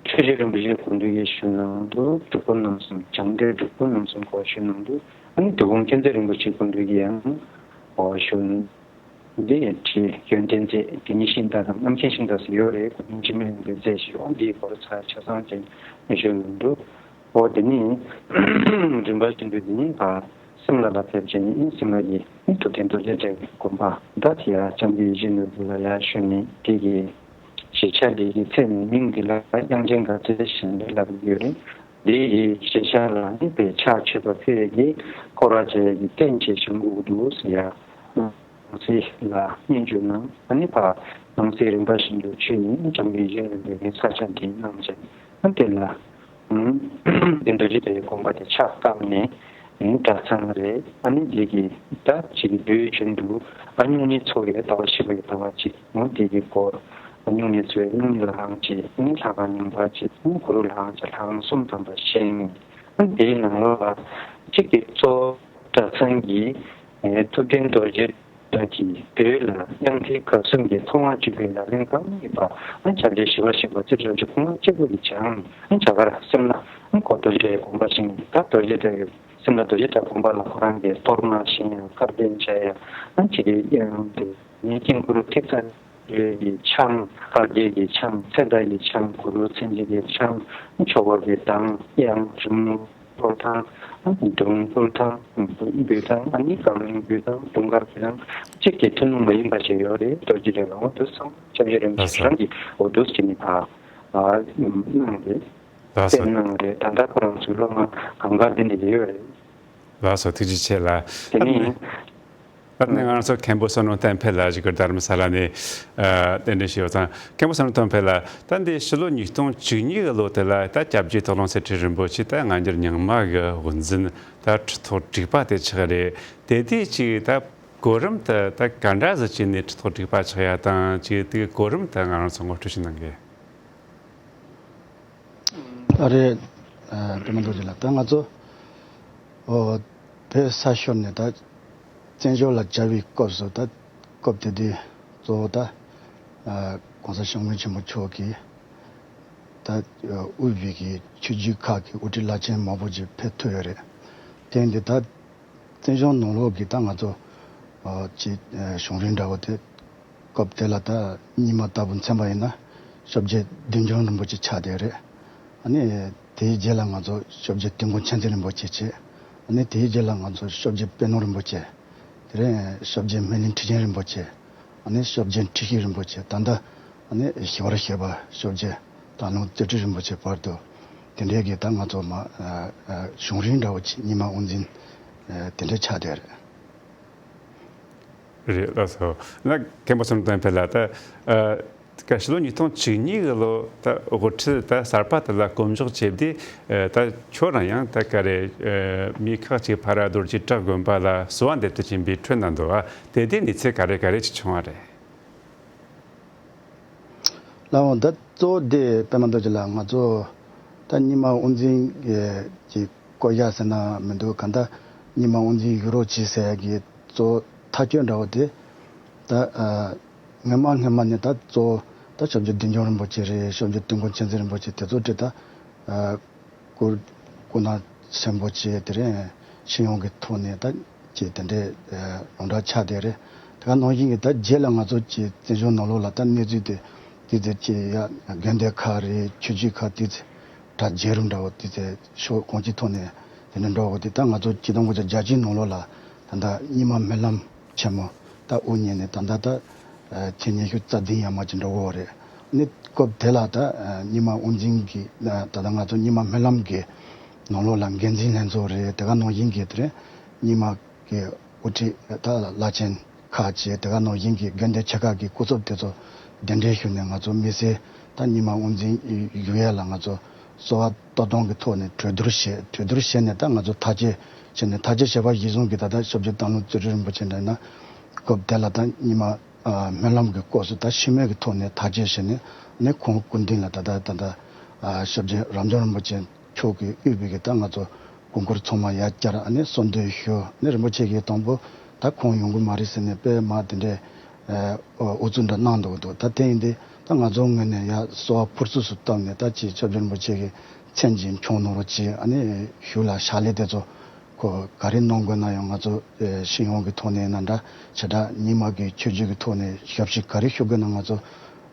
ཆོས་རྗེ་རིན་པོ་ཆེ་སྐུ་མདུན་གྱིས་ཞུས་གནང་འདུག་སྒྲུབ་ཕུག་རྣམ་གསུམ་བྱང་གཏེར་སྒྲུབ་ཕུག་རྣམ་གསུམ་སྐོར་ཞུས་གནང་འདུག་ཨ་ནི་དུས་འཁོར་མཁྱེན་བརྩེ་རིན་པོ་ཆེ་སྐུ་མདུན་གྱིས་ཡང་འོ་ཞུས་འདི་ཡི་ཁྲིད་ཡོན་ཏན་རྩེ་དེ་ཉིད་ཤིང་རྟ་དང་རྣམ་མཁྱེན་ཤིང་རྟ་ཟེར་ཡོད་རེད། སྐུ་ཕྲེང་འཆི་མེད་གླིང་པའི་མཛད་ཞུ་འོ་འདིའི་སྐོར་ཚར་ཆ་ཚང་ཅན་ཞུས་གནང་འདུག་འོ་དེ་ནི་རིམ་པ་བཞིན་དུ་དེ་ནི་ད་སིམ་ལ་ལ་ཕེབས་ཀྱིན་ཡིན། སིམ་ལ་ཡི་ཐུབ་བསྟན་རྡོ་རྗེ་གྲགས་ཀྱི་དགོན་པ་ད་དེ་ཡང་ལྕམ་གྱི་ཡིད་བཞིན་ནོར་བུ་ལ་ཡར་ཞུ་ནས་དེ་གི་ཞེ་ཆ་དེ་གི་མཚན་མིང་དེ་ལ་དབྱངས་ཅན་དགའ་ཚལ་ཞེས་ལབ་ཀྱི་ཡོད་རེད། དེ་ཡི་ཞེ་ཆ་ལ་ནི་པའི་ཕྱག་མཆོད་པ་ཕུལ་ཡས་ཀྱི་སྐོར་བ་བྱས་ཀྱི་རྟེན་བཅས་བྱུང་དགོས་འདུག་ཟེར་ཡ། ནང་གསེས་ལ་སྙན་བརྒྱུད་ནང་ཨ་ནི་ཕ་ནང་གསེས་རིམ་པ་བཞིན་དུ་ཆོས་ཉིད་འཇམ་པའི་གཞན་ལས་འདས་པའི་ས་ཆ་འདི་གནང་བྱས་ཨ་དེ་ལ་དེ་འདྲ་རིགས་དེ་དགོངས་པ་དེ་ཕྱག་བཏབ་ནས་གྲྭ་ཚང་རེད། ཨ་ནི་འདི་གི་ད་ཅིག་བོད་བྱུང་འདུག་ཨ་སྨྱུང་གནས་ཚོགས་ཀྱི་ཟླ་བ་བཞི་པ་ཡི་ཟླ་བ་གཅིག་འོ་འདི་གི་སྐོར་སྨྱུང་གནས་ཚོགས་སྨྱུང་གནས་ལྷ་ཁང་གཅིག་ཨ་ནི་ལྷ་ཁང་རྙིང་པ་གཅིག་ཨ་ནི་གུ་རུ་ལྷ་ཁང་གཅིག་ལྷ་ཁང་གསུམ་ཐམ་པ་བཞེངས། ཨ་ནི་དེའི་ནང་ལོགས་ལ་གཅིག་གི་གཙོ་གྲྭ་ཚང་གི་ཐུབ་བསྟན་རྡོ་རྗེ་གྲགས་ཀྱིས་བོད་ལ་དབྱངས་ཐིག་ཁག་གསུམ་གྱི་ཐུབ་དབང་སྤྱོད་པའི་ལག་ལེན་གང་ཡིན་པ་ཨ་ནི་སྐྱབས་རྗེ་ཞི་བ་ཞིག་པ་རྩིབས་རབ་ཀྱི་ཁོང་གཅིག་པུ་ཡིས་སྦྱངས། ཨ་ནི་རྒྱ་གར་སིམ་ལ་ཨ་ནི་གོ་རྡོ་རྗེ་དགོན་པ་བཞེངས། ད་རྡོ་རྗེ་གྲགས་ཀྱི་སིམ་ལ་རྡོ་རྗེ་གྲགས་དགོན་པ་ལ་ཁོ་རང་གིས་གཏོར་མ་བཞེངས་ཡང་སྐལ་ལྡན་བྱ་ཡང་ཨ་ནི་ཅིག་གི་དབྱངས་དེ་ངའི་དཀྱིལ་འཁོར་ཐིག་ཚང་རེ་ཡི་འཆང་། བཀའ་བརྒྱད་ཀྱི་འཆང་། ཚེ་མདའ་ཡི་འཆང་། གུ་རུ་མཚན་བརྒྱད་ཀྱི་འཆང་། ཆོས་འཁོར་གྱི་གདངས། དབྱངས། རི་མོ་ཕུར་ཐང་། སྒྲུང་ཕུར་ཐང་། འབུལ་ཐང་། ཨ་ནི་རྐང་གླིང་འབུལ་ཐང་། དུང་དཀར་འབུལ་ཐང་། གཅིག་གི་ཐུན་མོང་མ་ཡིན་པ་ཞིག་ཡོད་རེད། རྡོ་རྗེ་གྲགས་ལ་འོ་དུ་སོང་སྐྱབས་རྗེ་རིན་པོ་ཆེ་རང་གིས་འོ་དུ་ཟེར་ནས་ཕར་གནང་རེད། ལགས་སོ། གནང་རེད། ད་ལྟ་ཁོ་རང་ཚོའི་སློབ་མ་གང་ག་དེ་འདྲ་ཡོད་རེད། ལགས་སོ། ཐུགས་རྗེ་ཆེ་ལ། དེ་ནས། ད་ནི་ང་ཚོ་མཁན་པོ་བསོད་ནམས་བསྟན་འཕེལ་ལགས་ཞིག་གི་རྡ་རམ་ས་ལ་ནས་ཨ་གདན་འདྲེན་ཞུས་ཡོད་ཙང་། མཁན་པོ་བསོད་ནམས་བསྟན་འཕེལ་ལགས། ད་འདི་ཕྱི་ལོ་ཉིས་སྟོང་བཅུ་གཉིས་གི་ལོ་དེ་ལ་ད་སྐྱབས་རྗེ་སྟག་ལུང་ཚེ་ཁྲིད་རིན་པོ་ཆེ་ད་སྔ་འགྱུར་རྙིང་མ་གི་དབུ་འཛིན་ད་ཁྲི་ཐོག་དྲུག་པ་དེ་ཆགས་རེད། དེ་དུས་ཅིག་ད་གོ་རིམ་དེ་ད་ག་འདྲ་ཟིག་བྱས་ནས་ཁྲི་ཐོག་དྲུག་པ་ཆགས་ཡ་དང་ཅིག་དེ་གི་གོ་རིམ་དེ་ང་རང་ཚོ་ངོ་སྤྲོད་ཞིག་གནང་གི། ཨ་རེད། ཨ་པད་མ་རྡོ་རྗེ་ལགས། ད་ང་ཚོ་ཨོ་བོད་ས་ཤོར་ནས་ད་བཙན་བྱོལ་ལ་བཅར་བའི་སྐབས་སུ་ད་སྐབས་དེ་དུས་གཙོ་བོ་ད་ཨ་༸གོང་ས་༸སྐྱབས་མགོན་ཆེན་པོ་མཆོག་གིས་ད་དབུས་པའི་གི་ཆོས་བརྒྱུད་ཁག་གི་དབུ་ཁྲིད་བླ་ཆེན་མང་པོ་ཅིག་ཕེབས་ཐུབ་ཡོད་རེད། དེ་ཡིན་དུས་ད་བཙན་བྱོལ་ནང་ལོགས་ཀྱི་ད་ང་ཚོ་ཨ་ཅིག་ཨ་གཞུང་རིང་འདྲ་བོ་དེ་སྐབས་དེ་ལ་ད་རྙིང་མ་ལྟ་བུ་མཚོན་པ་ཡིན་ན་སྐྱབས་རྗེ་བདུད་འཇོམས་རིན་པོ་ཆེ་ཆགས་བསྡད་རེད། ཨ་ནི་དེའི་རྗེས་ལ་ང་ཚོ་སྐྱབས་རྗེ་དོན་མགོན་མཁྱེན་བརྩེ་རིན་པོ་ཆེ་བྱས། ཨ་ནི་དེའི་རྗེས་ལ་ང་ཚོ་སྐྱབས་རྗེ་པད་ནོར་རིན་པོ་ཆེ། དེ་རིང་སྐྱབས་རྗེ་སྨིན་གླིང་ཁྲི་ཆེན་རིན་པོ་ཆེ། ཨ་ནི་སྐྱབས་རྗེ་ཁྲི་ཤེས་རིན་པོ་ཆེ། ད་ལྟ་ཨ་ནི་ཞི་བར་གཤེགས་པ་སྐྱབས་རྗེ་སྟག་ལུང་རྩེ་ཁྲི་རིན་པོ་ཆེ་བར་དུ་དེ་འདྲའི་གི་ད་ང་ཚོ་མ་ཨ་ཨ་གཞུང་རིང་འདྲ་བོ་ཅིག་རྙིང་མ་དབུ་འཛིན་ཨ་དེ་འདྲ་ཆགས་བསྡད་རེད། རེད་ལགས་སོ། ན་མཁན་པོ་བསོད་ནམས་བསྟན་འཕེལ་ལགས། ད་ཨ་ཕྱི་ལོ་ཉིས་སྟོང་བཅུ་གཉིས་གི་ལོ་ད་དབུ་ཁྲིད་ད་གསར་པ་དེ་ལ་བསྐོ་འཇོག་བྱས་དུས་ཨ་ད་ཁྱོད་རང་ཡང་ད་ག་རེ་ཨ་མི་ཁག་ཅིག་ཕར་རྡོ་རྗེ་བྲག་དགོན་པ་ལ་གསོལ་བ་འདེབས་དུ་ཕྱིན་པའི་ཁྲོད་ན་འདུག་ཨ། དེ་དུས་གནས་ཚུལ་ག་རེ་ག་རེ་ཅིག་བྱུང་བ་རེད། ལགས་འོང་། ད་གཙོ་བོ་དེ་པད་མ་རྡོ་རྗེ་ལགས། ང་ཚོ་ད་རྙིང་མ་དབུ་འཛིན་གྱི་བསྐོ་བཞག་ཟེར་ན་མི་འདུག། གང་ལྟར་རྙིང་མ་དབུ་འཛིན་ཡུ་རོ་བྱེད་ཟེར་ཡ་གི་གཙོ་བོ་ཐག་གཅོད་འདྲ་བོ་དེ། ད་ཨ་སྔོན་མ་སྔོན་མ་ནས་ད་གཙོ་བོ་ད་ཞབས་རྗེ་བདུད་འཇོམས་རིན་པོ་ཆེ་རེད། ཞབས་རྗེ་དོན་ཀུན་མཁྱེན་བརྩེ་རིན་པོ་ཆེ་དེ་ཚོ་གྲས་ད་ཨ་སྐུ་སྐུ་ན་ཆེན་པོ་བྱས། དེ་རིང་ཤེས་ཡོན་གྱི་ཐོག་ནས་ད་ཅིག་དེ་འདྲའི་ཡོངས་གྲགས་ཆགས་བསྡད་རེད། དེ་ག་ནང་བཞིན་གྱི་ད་རྗེས་ལ་ང་ཚོ་ཅིག་བཙན་བྱོལ་ནང་ལོགས་ལ་ད་གནས་ཚུལ་དེ་དེ་ཚོ་ཅིག་ཡ་དགོན་སྡེ་ཁག་རེད། ཆོས་བརྒྱུད་ཁག་དེ་ཚོ་གྲ་རྒྱས་རིམ་འདྲ་བོ་དེ་ཚོ་ཕྱོགས་གང་ཅིའི་ཐོག་ནས་དེ་འདྲ་འགྲོ་དགོས་དེ། ད་ང་ཚོ་ཆིག་སྟོང་དགུ་བརྒྱ་བརྒྱད་ཅུ་ནང་ལོགས་ལ་ད་ལྟ་རྙིང་མ་སྨོན་ལམ་ཆེན་མོ་ད་དབུ་བརྙེས་ནས་ད་ལྟ་ད་ཨ་ཁྱེད་ཉི་ཤུ་རྩ་བདུན་ཡར་མར་ཅིག་འགྲོ་གི་ཡོད་རེད། ཨ་ནི་སྐབས་དེ་ལ་ད་ཨ་རྙིང་མ་དབུ་འཛིན་གྱི་ད་ལྟ་ང་ཚོ་རྙིང་མ་སྨོན་ལམ་གྱི་ནང་ལོགས་ལ་འགན་འཛིན་ལྷན་ཚོགས་རེད། དེ་ག་ནང་བཞིན་གྱི་དེ་རིང་རྙིང་མ་གི་དབུ་ཁྲིད་ད་བླ་ཆེན་ཁག་བཅས། དེ་ག་ནང་བཞིན་གྱི་དགོན་སྡེ་ཆེ་ཁག་གི་སྐུ་ཚབ་དེ་ཚོ་གདན་འདྲེན་ཞུས་ནས་ང་ཚོ་དམིགས་བསལ་ད་རྙིང་མ་དབུ་འཛིན་ཞུ་ཡ་ལ་ང་ཚོ་གསོལ་བ་གཏོར་སྟོན་གྱི་ཐོག་ནས་གྲོས་བསྡུར་བྱས། གྲོས་བསྡུར་བྱས་ནས་ད་ང་ཚོ་ཐག་གཅོད་བྱས་ནས། ཐག་གཅོད་བྱས་པ་གཞིར་བཟུང་གིས་ད་ལྟ་ཞབས་རྗེ་སྟག་ལུང་རྩེ་སྤྲུལ་རིན་པོ་ཆེ་འདྲ་ཡིན་ན་སྐབས་དེ་ལ་ད་རྙིང་མ་ཨ་སྨོན་ལམ་གྱི་སྐོར་སུ་ད་ཤི་རྨས་ཀྱི་ཐོག་ནས་ཐག་གཅོད་བྱས་ནས། ཨ་ནི་ཁོང་སྐུ་མདུན་ལ་ད་ལྟ་ད་ལྟ་ཨ་ཞབས་རྗེ་རབ་འབྱམས་རིན་པོ་ཆེ་མཆོག་གིས་དབུས་པའི་གི་ད་ང་ཚོ་དགོས་མཁོར་ཚང་མ་ཡར་བསྐྱར་ཨ་ནི་གསོལ་འདེབས་ཞུ། ཨ་ནི་རིན་པོ་ཆེ་གིས་དང་པོ་ད་ཁོང་ཡོང་གི་མ་རེད་ཟེར་ནས་དཔེ་མ་དེ་འདྲའི་ཨ་ཨུ་ཚུགས་འདྲ་གནང་འདུག་འདུག། ད་དེ་ཡིན་དུས་ད་ང་ཚོ་ངོས་ནས་ཡར་གསོལ་བ་ཕུར་ཚུགས་སུ་བཏབ་ནས། ད་ཅིག་ཞབས་རྗེ་རིན་པོ་ཆེ་གི་མཚན་གྱི་མཆོག་གནང་རོགས་གྱིས། ཨ་ནི་ཞུ་ལ་ཕྱག་ལས་དེ་ཚོ་ཁོ་ག་རེ་གནང་དགོས་ན་ཡང་ང་ཚོ་ཨེ་ཤེས་ཡོན་གྱི་ཐོག་ནས་ཡིན་ན་འདྲ། བྱེ་བྲག་རྙིང་མ་གི་ཆོས་བརྒྱུད་ཀྱི་ཐོག་ནས་ཞབས་ཕྱི་ག་རེ་ཞུ་དགོས་ན་ང་ཚོ་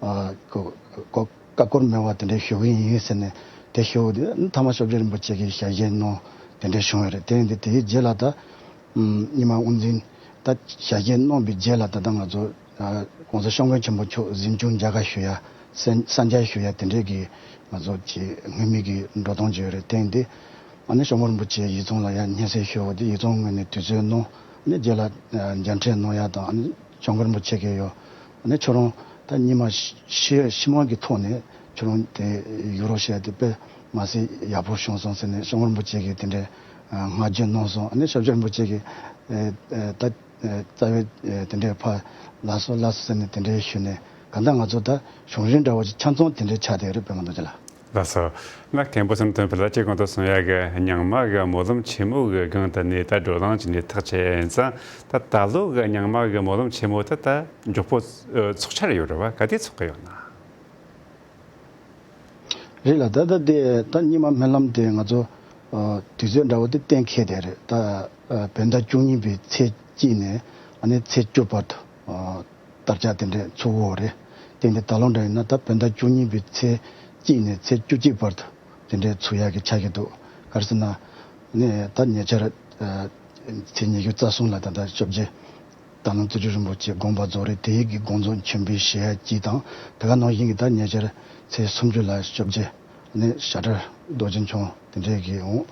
ཨ་ཁོ་ཁོ་བཀའ་བཀོད་མེད་པ་དེ་འདྲ་ཞུ་གི་ཡིན་ཟེར་ནས་དེ་ཞུ་དེ། མཐའ་མ་ཞབས་རྗེ་རིན་པོ་ཆེ་གིས་ཞལ་བཞེས་གནང་། དེ་འདྲ་བྱུང་ཡོད་རེད། དེ་ཡིན་དུས་དེའི་རྗེས་ལ་ད་ཨམ་རྙིང་མ་དབུ་འཛིན་ད་ཞལ་བཞེས་གནང་བའི་རྗེས་ལ་ད་ལྟ་ང་ཚོ་ཨ་༸གོང་ས་སྐྱབས་མགོན་ཆེན་པོ་མཆོག་གཟིམ་ཆུང་མཇལ་ཁ་ཞུ་ཡ། གསན་གསན་མཇལ་ཞུ་ཡ་དེ་འདྲའི་གི་ང་ཚོ་ཀྱི་སྔོན་མའི་གི་འགྲོ་སྟངས་ཅིག་ཡོད་རེད། དེ་ཡིན་དུས་ཨ་ནི་སྐྱབས་མགོན་རིན་པོ་ཆེ་ཡིག་ཚང་ལ་ཡ་སྙན་སེང་ཞུ་བ་དེ་ཡིག་ཚང་ངོས་ནས་དུས་ཚོད་གནང་། ཨ་ནི་རྗེས་ལ་ཨ་མཇལ་འཕྲད་གནང་ཡ་དང་། ཨ་ནི་སྐྱབས་མགོན་རིན་པོ་ཆེ་གིས་ཡོ་ཨ་ནི་ཁྱོད་རང་ད་རྙིང་མ་ཤི་ཤི་མ་གི་ཐོག་ནས་ཁྱོད་རང་དེ་ཡུ་རོ་བཤད་དེ་དཔེ་མ་སྲིད་ཡག་པོ་བྱུང་སོང་ཟེར་ནས་སྐྱབས་མགོན་རིན་པོ་ཆེ་གིས་དེ་འདྲའི་ཨ་བསྔགས་བརྗོད་གནང་སོང་། ཨ་ནི་སྐྱབས་རྗེ་རིན་པོ་ཆེ་གིས་ཨེ་ཨེ་ད་ཨེ་རྩ་བའི་ཨེ་དེ་འདྲའི་ཕར་ལགས་སོ་ལགས་སོ་ཟེར་ནས་དེ་འདྲའི་ཞུས་ནས། གང་ལྟར་ང་ཚོ་ད་གཞུང་རིམ་འདྲ་བོ་ཅིག་ཆ་ཚང་དེ་འདྲའི་ཆགས་བསྡད་རེད། པད་མ་རྡོ་རྗེ་ལགས། ལགས་སོ། ན་མཁན་པོ་བསམ་གཏན་ཕུན་ལ་ཅིག་གོང་དུ་གསུངས་ཡ་གི་རྙིང་མ་གི་སྨོན་ལམ་ཆེན་མོ་གི་སྒང་དུ་ནས་ད་བགྲོ་གླེང་བྱས་ནས་ཐག་བཅད་ཡིན་ཙང་། ད་ད་ལོ་གི་རྙིང་མ་གི་སྨོན་ལམ་ཆེན་མོ་དེ་ད་མགྱོགས་པོ་ཨེ་ཚོགས་འཆར་ཡོད་རེད་བ། ག་དུས་ཚོགས་ཀྱི་ཡོད་ན། རེད་ལགས། ད་ལྟ་དེ་ད་རྙིང་མ་སྨོན་ལམ་དེ་ང་ཚོ་ཨ་དུས་ཚོད་འདྲ་བོ་དེ་གཏན་འཁེལ་བསྡད་རེད། ད་ཨ་བོད་ཟླ་བཅུ་གཉིས་པའི་ཚེས་གཅིག་ནས་ཨ་ནི་ཚེས་བཅུ་བར་དུ་ཨ་དར་ཆ་དེ་འདྲ་ཚུགས་ཀྱི་ཡོད་རེད། དེ་འདི་ད་ལོ་འདྲ་ཡིན་ན་ད་བོད་ཟླ་བཅུ་གཉིས་པའི་ཚེས་གཅིག་ནས་ཚེས་བཅུ་གཅིག་བར་དུ་དེ་འདྲ་ཚུགས་ཡག་གི་ཆགས་ཀྱི་འདུག། ག་རེ་ཟེར་ན་ནི་ད་ཉེ་ཆར་ཨ་ཚེས་ཉི་ཤུ་རྩ་གསུམ་ལ་ད་ལྟ་སྐྱབས་རྗེ་སྟག་ལུང་རྩེ་སྤྲུལ་རིན་པོ་ཆེ་དགོངས་པ་རྫོགས་རེད། དེའི་གི་དགོངས་རྫོགས་མཆོད་འབུལ་ཞུ་ཡ་གཅིག་དང་། དེ་ག་ནང་བཞིན་གྱི་ད་ཉེ་ཆར་ཚེས་སུམ་ཅུ་ལ་སྐྱབས་རྗེ་ནི་ཞྭ་སྒྲ་རྡོ་རྗེ་འཆང་དེ་འདྲའི་གི་འོང་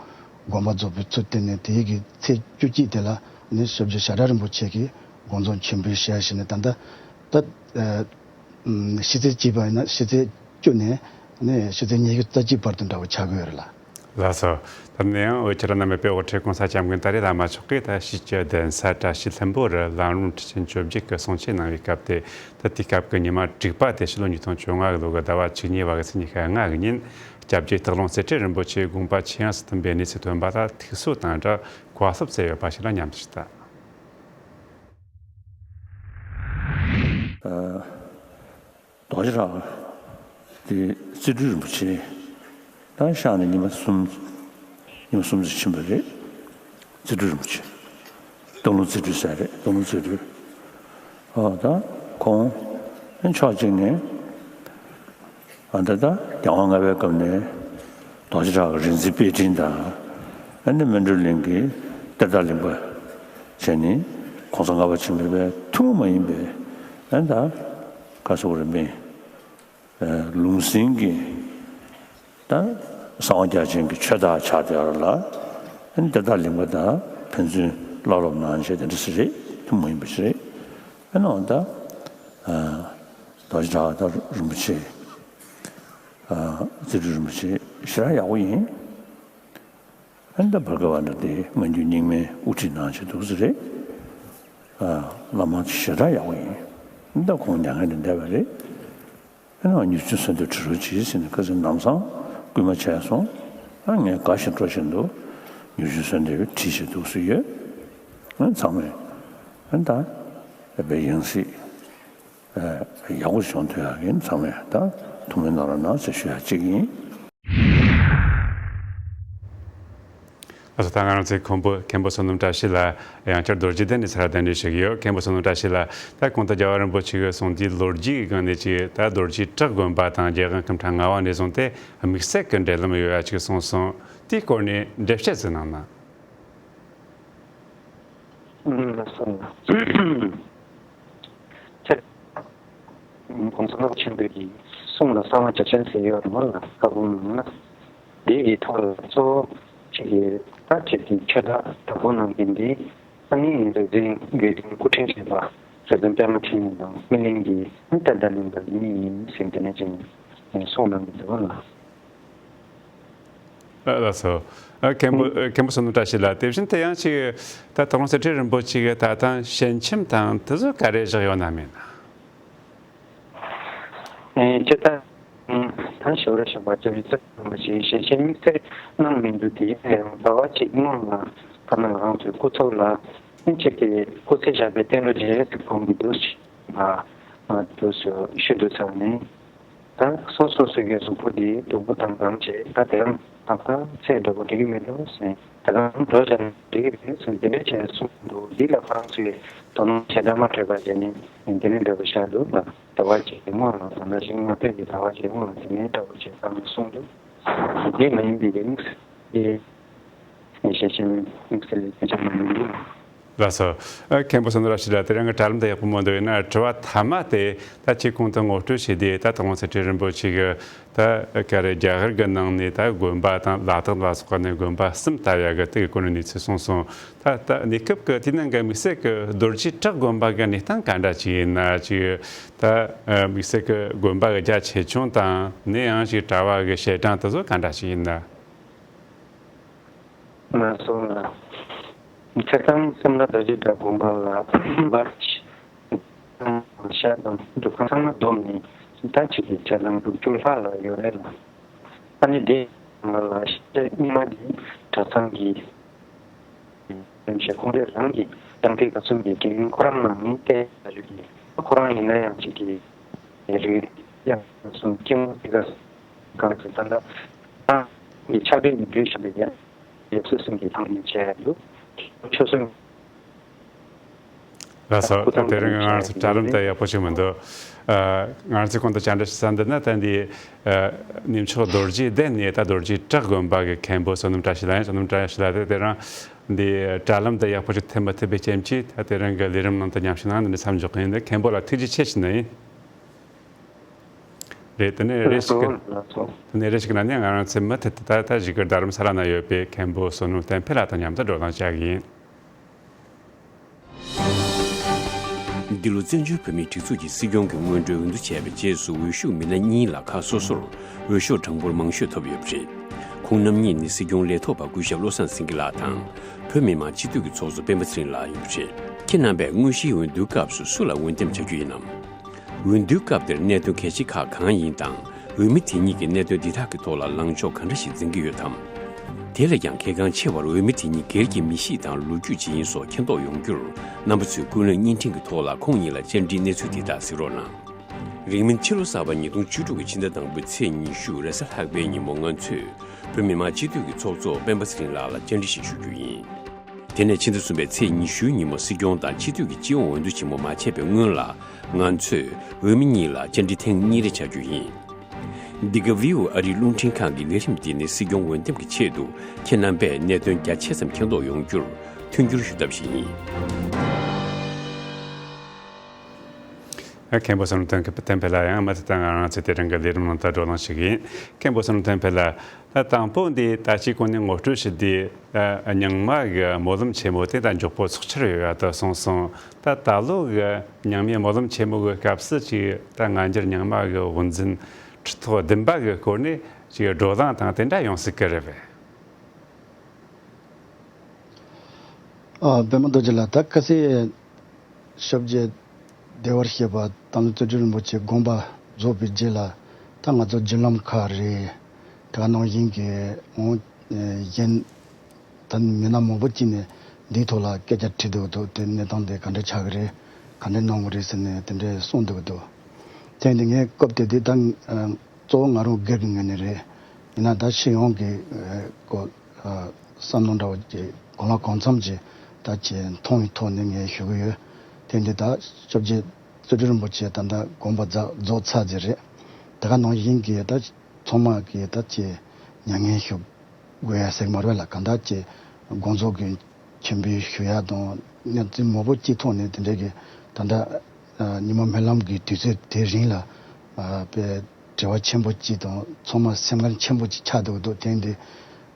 དགོངས་པ་རྫོགས་པའི་ཚུལ་བསྟན་ནས། དེའི་གི་ཚེས་བཅུ་གཅིག་དེ་ལ་ནི་སྐྱབས་རྗེ་ཞྭ་སྒྲ་རིན་པོ་ཆེ་གི་དགོངས་རྫོགས་མཆོད་འབུལ་ཞུ་ཡ་ཞུས་ནས། ད་ལྟ་ད་ཨ་ཨམ་ཕྱི་ཚེས་གཅིག་པ་ཡིན་ན་ཕྱི་ཚེས་བཅུ་ནས་ནི་ཕྱི་ཚེས་ཉི་ཤུ་རྩ་གཅིག་བར་དུ་འདྲ་བོ་ཆགས་ཀྱི་ཡོད་རེད་ལགས། ལགས་སོ། ད་ནས་ཡང་འོད་ཁྱེད་རང་རྣམ་པས་དཔེ་དབུ་ཁྲིད་གོང་ས་སྐྱབས་མགོན་ད་རེས་བླ་མ་མཆོག་གིས་ད་ཕྱིས་ཀྱི་གདན་ས་བཀྲ་ཤིས་ལྷུན་པོ་རུ་ལམ་རིམ་ཁྲིད་ཆེན་བཅོ་བརྒྱད་ཀྱི་གསུང་ཆོས་གནང་བའི་སྐབས་ཏེ། ད་དེའི་སྐབས་ཀྱི་ཉི་མ་དྲུག་པ་དེ་ཕྱི་ལོ་ཉིས་སྟོང་བཅོ་ལྔ་གི་ལོ་གི་ཟླ་བ་བཅུ་གཉིས་པ་གི་ཚེས་ཉི་ཤུ་ལྔ་གི་ཉིན། སྐྱབས་རྗེ་སྟག་ལུང་རྩེ་སྤྲུལ་རིན་པོ་ཆེ་དགོངས་པ་ཇེ་ཡངས་སུ་ཐོན་པའི་གནས་ཚུལ་ཐོན་པ་ལ་ཐུགས་གསོ་དང་སྦྲགས་གོ་སྐབས་སྩལ་ཡོད་པ་ཞིག་ལ་སྙམ་དུ་ཞུ་ད། རྡོ་རྗེ་གྲགས་དེ་རྩེ་སྤྲུལ་རིན་པོ་ཆེ་ད་གཤེགས་ནས་ཉི་མ་གསུམ་ཉི་མ་གསུམ་ཙམ་ཕྱིན་པ་རེད། རྩེ་སྤྲུལ་རིན་པོ་ཆེ། སྟག་ལུང་རྩེ་སྤྲུལ་ཟེར་རེད། སྟག་ལུང་རྩེ་སྤྲུལ། ཨོ་ད་ཁོང་ཕྱོགས་གཅིག་ནས་ཨ་ད་ད་རྒྱལ་དབང་ལྔ་པའི་སྐབས་ནས་རྡོ་རྗེ་གྲགས་ཀྱི་རིག་འཛིན་དཔེ་སྐྲུན་དང་། ཨ་ནི་སྨིན་གྲོལ་གླིང་གི་གཏེར་བདག་གླིང་པ་བྱས་ནས་གོང་ས་ལྔ་པ་ཆེན་པོའི་ཐུན་མོང་མ་ཡིན་པའི་ཨ་ད་ག་སོགས་རིམ་པས་ལུང་ཟིན་གྱི་ད་གསང་བ་རྒྱ་ཆེན་གྱི་ཆོས་བདག་ཆགས་བསྡད་པ་ལ། ཨ་ནི་གཏེར་བདག་གླིང་པ་དང་ཕན་ཚུན་བླ་སློབ་གནང་བྱས་དེ་འདྲ་ཞིག་རེད། ཐུན་མོང་མ་ཡིན་པ་ཞིག་རེད། ཨ་ནི་འོ་ད་རྡོ་རྗེ་གྲགས་ད་རིན་པོ་ཆེ་རྩེ་སྤྲུལ་རིན་པོ་ཆེ་ཞེ་དྲག་ཡག་པོ་ཡིན། ཨ་ནི་ད་བར་སྐབས་བ་འདྲ་དེ་སྔ་འགྱུར་རྙིང་མའི་དབུ་ཁྲིད་གནང་བྱས་འདུག་ས་རེད། ཨ་བླ་མ་ཞེ་དྲག་ཡག་པོ་ཡིན། ཨ་ནི་ད་ཁོང་མྱ་ངན་ལས་འདས་པ་རེད། ཨེ་ན་མྱུར་ཆེན་གསོལ་འདེབས་ཁྲིད་རོགས་གྱིས་ཟེར་ནས་ཁ་སང་ལམ་སང་སྐུལ་མ་བྱས་སོང་། ཨ་ངས་དགའ་བཞིན་སྤྲོ་བཞིན་དུ་མྱུར་ཆེན་གསོལ་འདེབས་ཁྲིད་བཞིན་འདུག་སུ་ཡོད། ཨ་ཚང་མས་ཨ་ད་ཨེ་པའི་ཡང་སྲིད་ཨེ་ཡག་པོ་བྱུང་ཐུབ་ཡག་གི་ཚང་མས་ད་ཐུགས་སྨོན་གནང་རོགས་གནང་ཟེར་ཞུ་ཡག་གཅིག་ཡིན། ཨ་ས་ད་ང་རང་ཚོའི་མཁན་པོ་མཁན་པོ་བསོད་ནམས་བཀྲ་ཤིས་ལ་ཡང་བསྐྱར་རྡོ་རྗེ་གདན་ནས་ཚར་གདན་འདྲེན་ཞུ་གི་ཡོད། མཁན་པོ་བསོད་ནམས་བཀྲ་ཤིས་ལ་ད་གོང་དུ་རྒྱལ་བ་རིན་པོ་ཆེ་གིས་གསུངས་དུས་ལོ་རྒྱུས་ཀྱི་སྒང་ནས་ཅིག་ད་རྡོ་རྗེ་བྲག་དགོན་པ་དང་རྒྱལ་དབང་སྐུ་ཕྲེང་ལྔ་པ་ནས་བཟུང་སྟེ་དམིགས་བསལ་གྱི་འབྲེལ་ལམ་ཡོད་ཡ་ཅིག་གསུངས་སོང་། དེའི་སྐོར་ནས་འགྲེལ་བཤད་ཅིག་གནང་ན། ཨུམ་ལགས་སོ། ཁྱེད་༸གོང་ས་ལྔ་པ་ཆེན་པོའི་གསུང་ལ་གསང་བ་རྒྱ་ཆེན་ཟེར་ཡོད་རེད་མ་ལ་ཁ་བུམ་ནང་ན། དེ་གི་ཐོག་ལ་གཙོ་བོ་ཅིག་གི་ད་ཅིག་གི་ཆོས་བདག་དྭགས་པོ་ནང་གི་འདི་ཨ་ནི་རིག་འཛིན་དགེ་འདུན་སྐུ་ཕྲེང་བཞི་པ་རིག་འཛིན་པད་མ་འཕྲིན་ལས་དང་སྨིན་གླིང་གི་ཨ་ནི་ད་ལྟ་གླིང་པ་འདི་གཉིས་ཡིན་ཟེར་དེ་ནས་ཅིག་གསུང་གནང་གི་འདུག་ལ། ལགས་སོ། མཁན་པོ་མཁན་པོ་བསོད་ནམས་བཀྲ་ཤིས་ལགས། དེ་བཞིན་དུ་ཡང་ཅིག་ད་དྭགས་ལུང་ཚེ་ཁྲིད་རིན་པོ་ཆེ་གིས་ད་ལྟ་ཞལ་ཆེམས་དང་དེ་ཚོ་ག་རེ་བཞག་ཡོད་ན་མེད་ན། ཨེ་སྤྱིར་བཏང་ད་ཞོར་ཞོར་བ་ཅིག་རྩ་བ་ཞིག་ཞལ་ཆེམས་དམིགས་བསལ་གནང་མི་འདུག་དེ་ཡིན་ན་ཡང་ཟླ་བ་གཅིག་སྔོན་ལ་ཐ་ན་ང་རང་ཚོའི་སྐུ་ཚབ་ལ་ཨེ་ཅིག་གི་སྐུ་ཚེ་ཞབས་པད་བརྟན་པ་རེད་ཟེར་གོ་གི་འདུག་ཞེས་པ་དུ་ཞུ་འདུག་ཚར་ནས། ད་སོ་སོ་སོ་སོའི་གཟུགས་པོ་འདི་སྡུག་པོ་དང་གང་བྱེད་ད་དེ་རང་ད་ལྟ་ཚེ་འདྲ་པོ་འགྲིག་གི་མི་འདུག་ཟེར། ད་གང་འགྲོ་བྱ་ན་འགྲིག་གི་རེད་ཟེར་དེ་འདྲ་བྱས་གསུངས་འདུག་འདི་ལ་ཁོ་རང་ཚོས་དོ་སྣང་བྱེད་སྟངས་མ་འཕྲོད་པ་བྱས་ནས་དེ་ནས་འདྲ་པོ་བཞག་འདུག་ད་ཟླ་བ་གཅིག་གི་སྔོན་ལ་ད་ལྟ་ཞིག་ང་ཕེབས་ཀྱི་ཟླ་བ་གཅིག་སྔོན་ལ་དེ་ནས་འདྲ་པོ་བྱས་བསམ་ནས་གསུངས་འདུག་འདི་མ་ཡིན་པའི་རིགས་འདི་ཞལ་ཆེམས་དམིགས་བསལ་སྐད་ཆ་མ་ཡིན་འདུག་ལགས་སོ། ཨ་མཁན་པོ་བསོད་ནམས་བཀྲ་ཤིས་ལགས། དེ་རིང་གི་དྲ་ལམ་དེ་ཡག་པོ་མོ་འདུག་ཡིན་ན་དྲི་བ་མཐའ་མ་དེ་ད་ཁྱེད་གོང་དུ་ངོ་སྤྲོད་བྱས་དུས་ད་དྭགས་ལུང་ཚེ་ཁྲིད་རིན་པོ་ཆེ་གིས་ད་ག་རེ་རྒྱ་གར་གྱི་ནང་ནས་ད་དགོན་པ་དང་ལ་དྭགས་ལ་སོགས་པ་ནས་དགོན་པ་གསུམ་ལྟ་ཡག་གི་དེ་གི་སྐོར་ནས་གནས་ཚུལ་གསུངས་སོང་། ད་ད་གནས་སྐབས་ཀྱི་དེ་ནང་གི་དམིགས་བསལ་གྱི་རྡོ་རྗེ་བྲག་དགོན་པ་གི་གནས་སྟངས་ག་འདྲ་ཅིག་ཡིན་ན་ཅིག་ད་དམིགས་བསལ་གྱི་དགོན་པ་གི་རྒྱ་ཆེ་ཆུང་དང་ནས་ཡང་ཅིག་གྲྭ་བ་གི་བཤད་གྲྭ་དེ་ཚོ་ག་འདྲ་ཅིག་ཡིན་ན། ང་ཚོ་ལ་ཚེ་དང་སེམས་ལ་རྡོ་རྗེ་བྲག་དགོན་པ་ལ་བར་ཤ་དང་སྒྲུབ་ཁང་ཚང་མ་བསྡོམས་ནས་ད་ཅིག་གི་ཆ་ཚང་དྲུག་ཅུ་ལྷག་ལ་ཡོད་རེད་ལ། ཨ་ནི་དེ་ང་ལ་ཤ་རྙིང་མ་དེ་གྲྭ་ཚང་གི་རིམ་བཞིན་ཁོང་རང་རང་གི་ཏང་ཏིག་ག་ཚོད་ཀྱི་དྲིན་ཁོ་རང་ནང་ནས་བསྟན་ཡོད་ཀྱི་ཁོ་རང་ཡིན་ན་ཡང་ཅིག་གི་རིགས་ཡང་སོང་སྐྱེ་བོ་དེ་ག་གང་གི་ད་ལྟ་ཨ་ནི་ཕྱག་དཔེ་མི་འདྲུད་ཞིག་ལ་ཡང་ཡབ་སྲས་གསུམ་གྱི་ཐང་ནས་བྱས་ཡོད། ཆོས་གསུམ། ལགས་སོ། ད་དེ་རིང་ང་རང་ཚོ་གྲལ་རིམ་དེ་ཡག་པོ་ཞིག་མི་འདུག་ཨ་ང་རང་ཚོས་གོང་དུ་བཅར་འདྲི་ཞུ་ས་འདི་ན་ད་འདི་ཨ་གནས་མཆོག་རྡོ་རྗེ་གདན་ནས་ད་རྡོ་རྗེ་བྲག་དགོན་པ་གི་མཁན་པོ་བསོད་ནམས་བཀྲ་ཤིས་ལགས་ཡིན། བསོད་ནམས་བཀྲ་ཤིས་ལགས་དེ་དེ་རིང་འདི་དྲ་ལམ་དུ་ཡག་པོ་ཞིག་ཐེབས་མི་ཐུབ་པའི་རྐྱེན་གྱིས་ད་དེ་རིང་གི་ལས་རིམ་ནང་དུ་མཉམ་ཞུགས་གནང་། འདི་ནས་མཚམས་འཇོག་གི་ཡིན། འདི་མཁན་པོ་ལ་ཐུགས་རྗེ་ཆེ་ཞུ་ནི་ཡིན། རེད། དེ་ནས་རེ་ཞིག་གི་ལགས་སོ། དེ་ནས་རེ་ཞིག་ན་ནི་ང་རང་ཚོའི་མུ་མཐུད་དུ་ད་ད་གཞིས་ཀ་རྡ་རམ་ས་ལ་ན་ཡོད་པའི་མཁན་པོ་བསོད་ནམས་བསྟན་འཕེལ་ལགས་དང་མཉམ་དུ་བགྲོ་གླེང་བྱ་གི་ཡིན། འདི་ལོ་བཙན་བྱོལ་བོད་མིའི་སྒྲིག་འཛུགས་ཀྱི་སྲིད་སྐྱོང་གི་སྔོན་འགྲོའི་འོས་བསྡུ་བྱས་པའི་རྗེས་སུ་འོས་ཤོག་མི་སྣ་གཉིས་ལ་ཁག་སོ་སོར་འོས་ཤོག་གྲངས་འབོར་མང་ཤོས་ཐོབ་ཡོད་པ་རེད། ཁོང་རྣམ་གཉིས་ནི་སྲིད་སྐྱོང་ལས་ཐོག་པ་སྐུ་ཞབས་བློ་བཟང་སེང་གེ་ལགས་དང་། བོད་མི་མང་སྤྱི་འཐུས་ཀྱི་ཚོགས་གཙོ་སྤེན་པ་ཚེ་རིང་ལགས་ཡིན་པ་རེད། ཁྱེད་རྣམ་པས་དངོས་གཞིའི་འོས་བསྡུའི་སྐབས་སུ་སུ་ལ་འོས་འདེམས་བྱ་རྒྱུ་ཡིན་ནམ། འོས་བསྡུའི་སྐབས་དེར་གནད་དོན་གལ་ཆེ་ཁག་གང་ཡིན་དང་། འོས་མི་དེ་གཉིས་ཀྱིས་གནད་དོན་འདི་དག་གི་ཐོག་ལ་ལངས་ཕྱོགས་ག་འདྲ་ཞིག་འཛིན་གྱི་ཡོད་དམ། དེ་ལས་ཀྱང་གལ་འགངས་ཆེ་བར་འོས་མི་དེ་གཉིས་སྒེར་གྱི་མི་གཤིས་དང་ལོ་རྒྱུས་ཇི་ཡིན་སོགས་མཁྱེན་རྟོགས་ཡོང་རྒྱུར། རྣམ་པ་ཚོས་ཀུན་གླེང་བརྙན་འཕྲིན་གྱི་ཐོག་ལ་ཁོང་གཉིས་ལ་བཅར་འདྲིའི་གནས་ཚུལ་འདི་དག་གཟིགས་རོགས་གནང་། རིང་མིན་ཕྱི་ལོ་གསར་པ་ཉིས་སྟོང་བཅུ་དྲུག་གི་ཕྱི་ཟླ་དང་པོའི་ཚེས་ཉི་ཤུ་རེས་གཟའ་ལྷག་པའི་ཉིན་མོ་ང་ཚོས་བོད་མི་མང་སྤྱི་འཐུས་ཀྱི་ཚོགས་གཙོ་སྤེན་པ་ཚེ་རིང་ལགས་ལ་བཅར་འདྲི་ཞིག་ཞུ་རྒྱུ་ཡིན། དེ་ནས་ཕྱི་ཟླ་གསུམ་པའི་ཚེས་ཉི་ཤུའི་ཉིན་མོ་སྲིད་སྐྱོང་དང་སྤྱི་འཐུས་ཀྱི་སྤྱི་ཡོངས་འོས་བསྡུ་ཆེན་མོ་མ་ཆད་པའི་སྔོན་ལ། ང་ཚོས་འོས་མི་གཉིས་ལ་བཅར་འདྲི་ཐེངས་གཉིས་རེ་བྱ་རྒྱུ་ཡིན། འདི་ག་ཝི་ཨོ་ཨ་རིའི་རླུང་འཕྲིན་ཁང་གི་ལས་རིམ་འདི་ནི་སྲིད་སྐྱོང་འོས་འདེམས་ཀྱི་ཆེད་དུ་ཁྱེད་རྣམ་པས་གནད་དོན་རྒྱ་ཆེ་ཙམ་མཁྱེན་རྟོགས་ཡོང་རྒྱུར་མཐུན་འགྱུར་ཞུ་ཐབས་ཤིག་ཡིན། མཁན་པོ་བསོད་ནམས་བསྟན་འཕེལ་ལགས་ཡང་མུ་མཐུད་དུ་ང་རང་ཚོའི་དེ་རིང་གི་ལས་རིམ་ནང་དུ་བགྲོ་གླེང་ཞུ་གི་ཡིན། མཁན་པོ་བསོད་ནམས་བསྟན་འཕེལ་ལགས། ད་དང་པོ་འདི་ད་ཅིག་གོང་ནས་ངོ་སྤྲོད་ཞུས་ཏེ། ཨ་རྙིང་མ་གི་སྨོན་ལམ་ཆེན་མོ་དེ་ད་མགྱོགས་པོ་ཚོགས་འཆར་ཡོད་ཡ་ད་གསུངས་སོང་། ད་ད་ལོ་གི་རྙིང་མའི་སྨོན་ལམ་ཆེན་མོ་གི་སྐབས་སུ་ཅིག་ད་སྔ་འགྱུར་རྙིང་མ་གི་དབུ་འཛིན་ཁྲི་ཐོག་བདུན་པ་གི་སྐོར་ནས་ཅིག་བགྲོ་གླེང་དང་དེ་འདྲ་ཡོང་སྲིད་ཀྱི་རེད་པས། ཨ་པད་མ་རྡོ་རྗེ་ལགས། ད་ཁ་སང་ཞབས་རྗེས་བདེ་བར་གཤེགས་པ་དྭགས་ལུང་རྩ་བརྒྱུད་རིན་པོ་ཆེ་དགོངས་པ་ རྫོགས་པའི་རྗེས་ལ་ད་ང་ཚོ་བརྒྱུད་ལམ་ཁག་རེད། དེ་ག་ནང་བཞིན་གྱི་འོང་གཞན་ད་མི་སྣ་མང་པོ་ཅིག་ནས་འདིའི་ཐོག་ལ་སྐད་ཆ་དྲིས་འདུག་འདུག་དེ་གནས་སྟངས་དེ་ག་འདྲ་ཆགས་ཀྱི་རེད། ག་འདྲ་གནང་དགོས་རེད་ཟེར་ནས་དེ་འདྲ་གསུངས་འདུག་འདུག་དེ་འདི་ངས་སྐབས་དེ་དུས་ད་གཙོ་བོ་ང་རང་སྒེར་གྱི་ངོས་ནས་རེད། ཡིན་ན་ད་སྤྱི་ཡོངས་ཀྱི་སྐོར་བསམ་བློ་འདྲ་བོ་ཅིག་གང་ལ་གང་འཚམ་ཅིག་ད་ཅིག་མཐོང་བའི་ཐོག་ནས་ངས་ཞུ་གི་ཡོད། དེ་འདི་ད་སྐྱབས་རྗེ་རྩེ་སྤྲུལ་རིན་པོ་ཆེ་ད་ལྟ་དགོངས་པ་རྫོགས་རྫོགས་ཚར་ཟིན་རེད། དེ་ག་ནང་བཞིན་གྱི་ད་ཚང་མ་གི་ད་ཅིག་མྱ་ངན་ཞུ་དགོས་ཡ་ཟེར་མ་རེད་ལ། གང་ལྟར་ཅིག་དགོངས་རྫོགས་ཀྱི་མཆོད་འབུལ་ཞུ་ཡ་དང་གནས་ཚུལ་མང་པོ་ཅིག་ཐོག་ནས་དེ་འདྲ་གི་ད་ལྟ་ཉི་མ་སྨོན་ལམ་གྱི་དུས་ཚོད་དེ་རིང་ལ་དཔེ་བྲེལ་བ་ཆེན་པོ་ཅིག་དང་ཚང་མ་སེམས་ཁམས་ཆེན་པོ་ཅིག་ཆགས་འདུག་འདུག་དེ་འདི་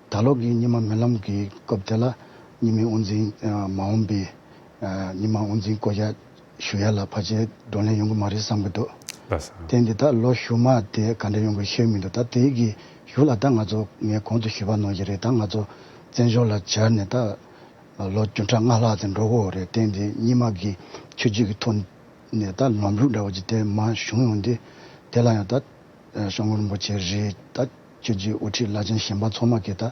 ད་ལོ་གི་ཉི་མ་སྨོན་ལམ་གྱི་སྐབས་དེ་ལ་ཉི་མའི་དབུ་འཛིན་མ་འོངས་པའི་ཉི་མ་དབུ་འཛིན་བསྐོ་བཞག་ཞུ་ཡ་ལ་ཕལ་ཆེར་བགྲོ་གླེང་ཡོང་གི་མ་རེད་བསམ་གི་འདུག་ལགས་སོ། དེ་འདི་ད་ལོ་གཞུག་མ་དེ་ག་འདྲ་ཡོང་གི་ཤེས་མི་འདུག་ད་དེའི་གི་གཞུག་ལ་ད་ང་ཚོ་ངས་གོང་དུ་ཞུས་པ་ནང་བཞིན་རེད། ད་ང་ཚོ་བཙན་བྱོལ་ལ་བཅར་ནས་ད་ལོ་བཅུ་ཕྲག་ལྔ་ལྷག་ཙམ་འགྲོ་གི་རེད། དེ་འདི་རྙིང་མ་གི་ཆོས་བརྒྱུད་ཀྱི་ཐོག་ནས་ད་ལམ་ལུགས་འདྲ་བོ་ཅིག་དེ་མར་བྱུང་ཡོང་དུས་དེ་ལ་ཡང་ད་ཨ་སྐྱབས་མགོན་རིན་པོ་ཆེ་རེད། ད་ཆོས་བརྒྱུད་དབུ་ཁྲིད་བླ་ཆེན་གཞན་པ་ཚང་མ་གིས་ད་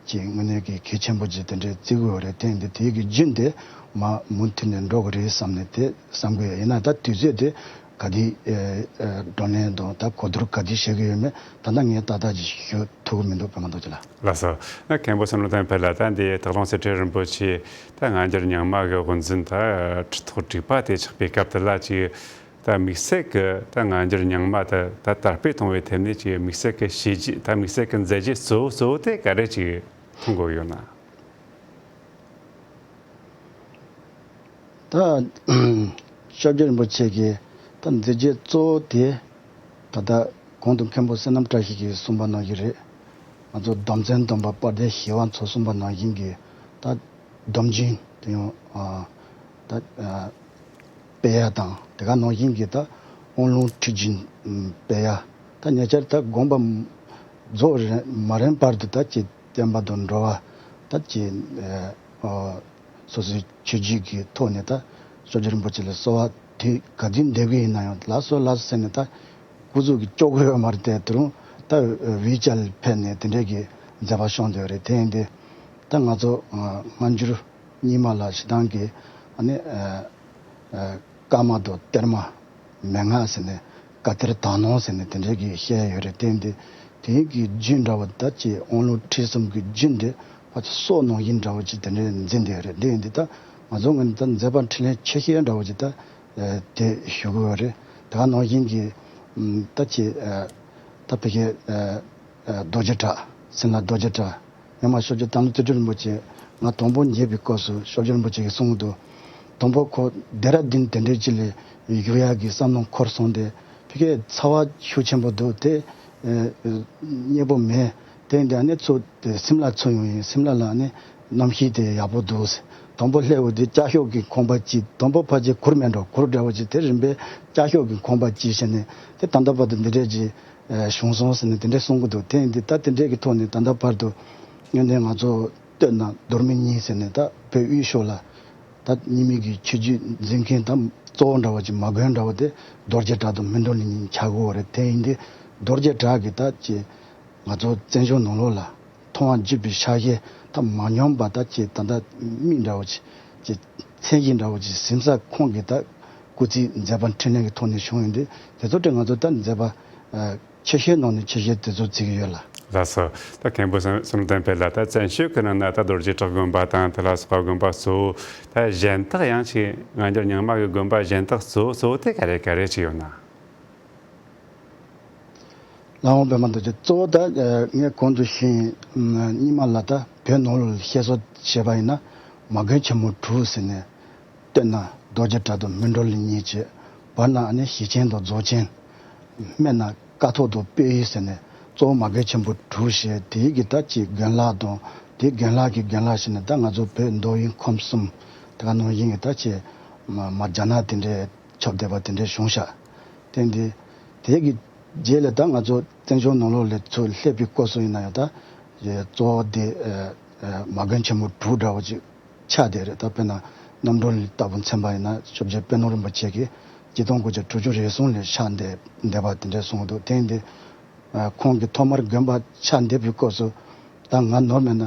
ཅིག་དངོས་གནས་ཀྱི་གལ་ཆེན་པོ་ཅིག་དེ་འདྲའི་བརྩི་གི་ཡོད་རེད། དེ་འདི་དེའི་གི་རྒྱུན་དེ་མ་མུ་མཐུད་ནས་འགྲོ་གི་རེད་བསམ་ནས་དེ་བསམ་གི་ཡོད། ཡིན་ན་ད་དུས་ཚོད་དེ་ག་དུས་ཨ་ཨ་བགྲོ་གླེང་དང་ད་གོ་བསྡུར་ག་དུས་བྱེད་གི་ཡོད་མེད་ད་ལྟ་ངས་ཏག་ཏག་ཅིག་ཞུ་ཐུབ་གི་མི་འདུག་པད་མ་རྡོ་རྗེ་ལགས། ལགས་སོ། ན་མཁན་པོ་བསམ་བློ་བསྟན་འཕེལ་ལགས། ད་འདི་སྟག་ལུང་གསེར་ཁྲི་རིན་པོ་ཆེ་ད་སྔ་འགྱུར་རྙིང་མ་གི་དབུ་འཛིན་ད་ཁྲི་ཐོག་དྲུག་པ་དེ་ཆགས་པའི་སྐབས་དེ་ལ་ཅིག་ད་དམིགས་བསལ་གྱི་ད་སྔ་འགྱུར་རྙིང་མ་ད་ད་དར་སྤེལ་གཏོང་བའི་ཐད་ནས་ཀྱི་དམིགས་བསལ་གྱི་བྱས་རྗེས་ད་དམིགས་བསལ་གྱི་མཛད་རྗེས་གཙོ་བོ་གཙོ་བོ་དེ་ག་རེ་ཅིག་མཐོང་དགོས་ཡོད་ན། ད་སྐྱབས་རྗེ་རིན་པོ་ཆེ་གི་ད་མཛད་རྗེས་གཙོ་བོ་དེ་ད་ལྟ་གོང་དུ་མཁན་པོ་བསོད་ནམས་བཀྲ་ཤིས་ཀྱིས་གསུངས་པ་ནང་བཞིན་རེད། ང་ཚོ་དམ་ཚན་སྡོམ་པ་དཔལ་ལྡན་ཞི་བ་འཚོ་གསུངས་པ་ནང་བཞིན་གྱི་ད་སྡོམ་རྒྱུན་དེ་ཡང་ཨ་ད་ཨ་སྤེལ་ཡ་དང་དེ་ག་ནང་བཞིན་གྱི་ད་དབང་ལུང་ཁྲིད་རྒྱུན་སྤེལ་ཡ། ད་ཉེ་ཆར་ད་དགོངས་པ་རྫོགས་རན་མ་རན་བར་དུ་ད་ཅིག་བསྟན་པ་དང་འགྲོ་བ་ད་ཅིག་ཨ་སོ་སོའི་ཆོས་བརྒྱུད་ཀྱི་ཐོག་ནས་ད་སྐྱབས་རྗེ་རིན་པོ་ཆེ་ལ་གསོལ་བ་དེ་ག་དུས་འདེབས་ཀྱི་ཡིན་ན་ཡང་ལགས་སོ་ལགས་སོ་ཟེར་ནས་ད་སྐུ་གཟུགས་ཀྱི་སྐྱོ་གི་ཡོད་མ་རེད་དེ། དེ་རུང་ད་བི་ཅལ་ཕེབས་ནས་དེ་འདྲས་ཀྱི་མཛད་པ་བསྐྱངས་བསྡད་ཡོད་རེད། དེ་ཡིན་དུས་ད་ང་ཚོ་སྔ་འགྱུར་རྙིང་མ་ལ་ཞེ་སྡང་གི་ཨ་ནི་ཨ་ཨ་བཀའ་མ་དང་གཏེར་མ་མན་ངག་ཟེར་ནས་བཀའ་གཏེར་དག་སྣང་ཟེར་ནས་དེ་འདྲས་ཀྱི་བཤད་ཡོད་རེད། དེ་ཡིན་དུས་དེ་གི་རྒྱུན་འདྲ་བོ་ད་ཅིག་དབང་ལུང་ཁྲིད་གསུམ་གྱི་རྒྱུན་དེ་ཕལ་ཆེར་སྲོག་ནང་བཞིན་འདྲ་བོ་ཅིག་དེ་འདྲས་འཛིན་བསྡད་ཡོད་རེད། དེ་ཡིན་དུས་ད་ང་ཚོ་ངོས་ནས་ད་མཛད་པ་འཕྲིན་ལས་ཆེ་ཤོས་འདྲ་བོ་ཅིག་ད་དེ་ཞུ་གི་ཡོད་རེད། དེ་ག་ནང་བཞིན་གྱི་ད་ཅིག་ད་ཕ་གི་རྡོ་རྗེ་བྲག་སྲིན་ལ་རྡོ་རྗེ་བྲག་སྔོན་མ་སྐྱབས་རྗེ་བསྟན་འཛིན་རྩེ་སྤྲུལ་རིན་པོ་ཆེ་ང་དང་པོ་མཇལ་བའི་སྐབས་སུ་སྐྱབས་རྗེ་རིན་པོ་ཆེ་གིས་གསུངས་འདུག་དང་པོ་ཁོ་ལྡེ་ར་ལྡུན་དེ་འདྲའི་ཅིག་ལ་བཞུགས་ཡག་གི་བསམ་བློ་འཁོར་སོང་སྟེ་ཕ་གི་ཚ་བ་ཤུགས་ཆེན་པོ་འདུག་དེ་མཉེས་པོ་མེད། དེ་འདི་ཨ་ནི་ཚུར་དེ་སིམ་ལ་ཚུར་ཡོང་ཡིན། སིམ་ལ་ལ་ཨ་ནི་གནམ་གཤིས་དེ་ཡག་པོ་འདུག་དང་པོ་སླེབས་འོ་དེ་ལྕགས་ཤོག་གི་ཁང་པ་གཅིག་དང་པོ་ཕལ་ཆེར་གུར་མེད་འགྲོ་གུར་འདྲ་བོ་གཅིག་དེ་རིམ་པས་ལྕགས་ཤོག་གི་ཁང་པ་གཅིག་བྱས་ནས་དེ་ད་ལྟ་བར་དུ་འདི་འདྲས་ཀྱི་བྱུང་སོང་ཟེར་ནས་དེ་འདྲས་གསུང་གི་འདུག་དེ་ཡིན་དུས་ད་དེ་འདྲས་ཀྱི་ཐོག་ནས་ད་ལྟ་བར་དུ་ངོས་ནས་ང་ཚོ་སྟོད་ན་རྡོར་མི་གཉིས་ཟེར་ནས་ད་བོད་དབུས་ཕྱོགས་ལ་ད་རྙིང་མའི་གི་ཆོས་བརྒྱུད་འཛིན་མཁན་ད་གཙོ་བོ་འདྲ་བོ་ཅིག་མ་དགོན་འདྲ་བོ་དེ་རྡོ་རྗེ་བྲག་དང་སྨིན་གྲོལ་གླིང་གཉིས་ཆགས་ཀྱི་ཡོད་རེད། དེ་ཡིན་དུས་རྡོ་རྗེ་བྲག་གི་ད་ཅིག་ང་ཚོ་བཙན་བྱོལ་ནང་ལོགས་ལ་མཐོང་བ་བརྒྱུད་པའི་ཕྱག་བཞེས་ད་མ་ཉམས་པ་ད་ཅིག་ད་ལྟ་མིག་འདྲ་བོ་ཅིག་ཅིག་མཚན་གཞི་འདྲ་བོ་ཅིག་སིམ་ས་ཁོང་གི་ད་སྐུ་ཚེའི་མཛད་པ་འཕྲིན་ལས་ཀྱི་ཐོག་ནས་བྱུང་ཡོད་དུས་དེ་ཚོ་དེ་ང་ཚོ་ད་མཛད་པ་ཆེ་ཤོས་ནང་ནས་ཆེ་ཤོས་དེ་ཚོ་བརྩི་གི་ཡོད་ལ། ལགས་སོ། ད་མཁན་པོ་བསམ་བསམ་གཏན་འཕེལ་ལགས། ད་བཙན་བྱོལ་གྱི་ནང་ན་ད་རྡོ་རྗེ་བྲག་དགོན་པ་དང་དེ་ལ་སོགས་པ་དགོན་པ་གཙོ་བོ་ད་གཞན་དག་ཡང་ཅིག་སྔ་འགྱུར་རྙིང་མ་གི་དགོན་པ་གཞན་དག་གཙོ་བོ་གཙོ་བོ་དེ་ག་རེ་ག་རེ་ཅིག་ཡོད་ན། ལྷ་དབང་པད་མ་རྡོ་རྗེ་གཙོ་བོ་ད་ངས་གོང་དུ་ཞུས་རྙིང་མ་ལ་ད་བོད་ནང་ལ་བཤད་སྲོལ་བྱས་པ་ཡིན་ན་མ་དགོན་ཆེན་མོ་དྲུག་ཟེར་ནས། སྟོད་ན་རྡོ་རྗེ་བྲག་དང་སྨིན་གྲོལ་གླིང་གཉིས་བྱས། བར་ན་ཨ་ནི་ཞེ་ཆེན་དང་རྫོགས་ཆེན། སྨད་ན་ཀཿཐོག་དང་དཔལ་ཡུལ་ཟེར་ནས་གཙོ་བོ་མ་དགོན་ཆེན་པོ་དྲུག་བྱས། དེའི་གི་ད་ཅིག་དགོན་ལག་དང་དེའི་དགོན་ལག་གི་དགོན་ལག་བྱས་ནས་ད་ང་ཚོ་བོད་མདོ་དབུས་ཁམས་གསུམ་དེ་ག་ནང་བཞིན་གི་ད་ཅིག་མ་མ་རྒྱ་ནག་དེ་འདྲའི་ཁྱབ་བསྡད་པ་དེ་འདྲའི་བྱུང་ཤག་དེ་འདི་དེའི་གི་རྗེས་ལ་ད་ང་ཚོ་བཙན་བྱོལ་ནང་ལོགས་ལ་ཚུར་སླེབས་པའི་སྐབས་སུ་ཡིན་ན་ཡང་ད་གཙོ་བོ་དེ་མ་དགོན་ཆེན་པོ་དྲུག་འདྲ་བོ་ཅིག་ཆགས་བསྡད་རེད། ད་དཔེར་ན་རྣམ་གྲོལ་གླིང་ལྟ་བུ་མཚོན་པ་ཡིན་ན་སྐྱབས་རྗེ་པད་ནོར་རིན་པོ་ཆེ་གིས་ ཆིག་སྟོང་དགུ་བརྒྱ་དྲུག་ཅུ་རེ་གསུམ་ལ་ཕྱག་འདེབས་འདེབས་པ་དེ་འདྲ་གསུངས་འདུག་དེ་ཡིན་དུས་ཁོང་གིས་ཐོག་མར་དགོན་པ་ཕྱག་འདེབས་པའི་སྐབས་སུ་ད་ང་ནོར་མེད་ན།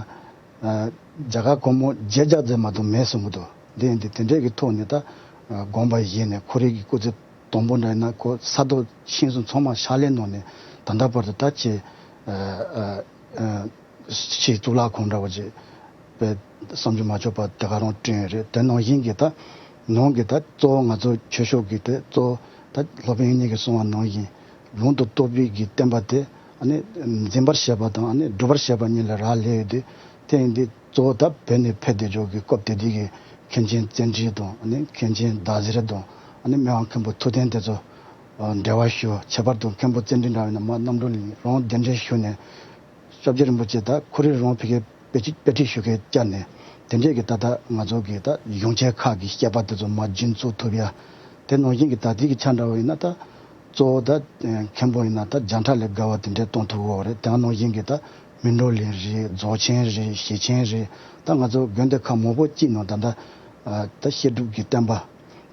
རྒྱ་གར་སྒོར་མོ་བརྒྱད་བརྒྱ་ཙམ་མ་གཏོགས་མེད་གསུང་གི་འདུག་དེ་ཡིན་དུས་དེ་འདྲས་ཀྱི་ཐོག་ནས་ད་དགོངས་པ་བཞེས་ནས་ཁོ་རའི་གི་སྐུ་ཚེ་དང་པོ་འདྲ་ཡིན་ན་ཁོ་ས་རྡོ་ཤིང་བཟོ་ཚང་མ་ཕྱག་ལས་གནང་ནས་ད་ལྟ་བར་དུ་ད་ཆེ་ཆེས་གཙུག་ལག་ཁང་འདྲ་བོ་ཅིག་པའི་བསམ་གྱིས་མ་ཆོག་པ་དེ་ག་རང་བསྐྲུན་ཡོད་རེད། དེ་ནང་བཞིན་གྱི་ད་ནང་གི་ད་གཙོ་བོ་ང་ཚོ་ཆོས་ཕྱོགས་ཀྱི་དེ་གཙོ་བོ་ད་སློབ་དཔོན་དབྱིག་གཉེན་གྱིས་གསུངས་པ་ནང་བཞིན་ལུང་དང་རྟོགས་པའི་གི་བསྟན་པ་དེ་ཨ་ནི་འཛིན་པར་བྱེད་པ་དང་ཨ་ནི་སྒྲུབ་པར་བྱེད་པ་གཉིས་ལ་རག་ལས་ཡོད་དུས་དེ་ཡིན་དུས། གཙོ་བོ་ད་བོད་ནས་ཕེབས་བསྡད་ཆོག་གི་སྐབས་དེ་དུས་ཀྱི་མཁན་ཆེན་བརྩོན་འགྲུས་དང་ཨ་ནི་མཁན་ཆེན་ཟླ་ཟེར་དང་ཨ་ནི་མི་དབང་མཁན་པོ་ཐུབ་བསྟན་དེ་ཚོ་འབྲེལ་བ་ཞུ། ཁྱད་པར་དུ་མཁན་པོ་བརྩོན་འགྲུས་འདྲ་བས་ན་མ་རྣམ་གྲོལ་གླིང་རང་གདན་འདྲེན་ཞུས་ནས་སྐྱབས་རྗེ་རིན་པོ་ཆེ་ད་ཁོ་རང་རང་ཕ་གིར་དཔེ་ཁྲིད་དཔེ་ཁྲིད་ཞུ་མཁན་བཅར་ནས་དེ་འདྲས་ཀྱི་ད་ལྟ་ང་ཚོ་གི་ད་གཞུང་ཆེན་ཁག་གི་བཤད་པ་དེ་ཚོ་མར་རྒྱུན་བཙུགས་ཐུབ་ཡ། དེ་ནང་བཞིན་གྱི་ད་ལྟའི་གི་ཆ་འདྲ་བ་ཡིན་ན་ད། གཙོ་བོ་ད་མཁན་པོ་ཡིན་ན་ད་བརྒྱ་ཕྲག་ལས་བརྒལ་བ་དེ་འདྲས་གཏོང་ཐུབ་ཀྱི་ཡོད་རེད། དེ་ནང་བཞིན་གྱི་ད་སྨིན་གྲོལ་གླིང་རེད། རྫོགས་ཆེན་རེད། ཞེ་ཆེན་རེད། ད་ང་ཚོ་དགོན་སྡེ་ཁག་མང་པོ་གཅིག་ནང་ད་ད་ད་བཤད་སྒྲུབ་ཀྱི་བསྟན་པ་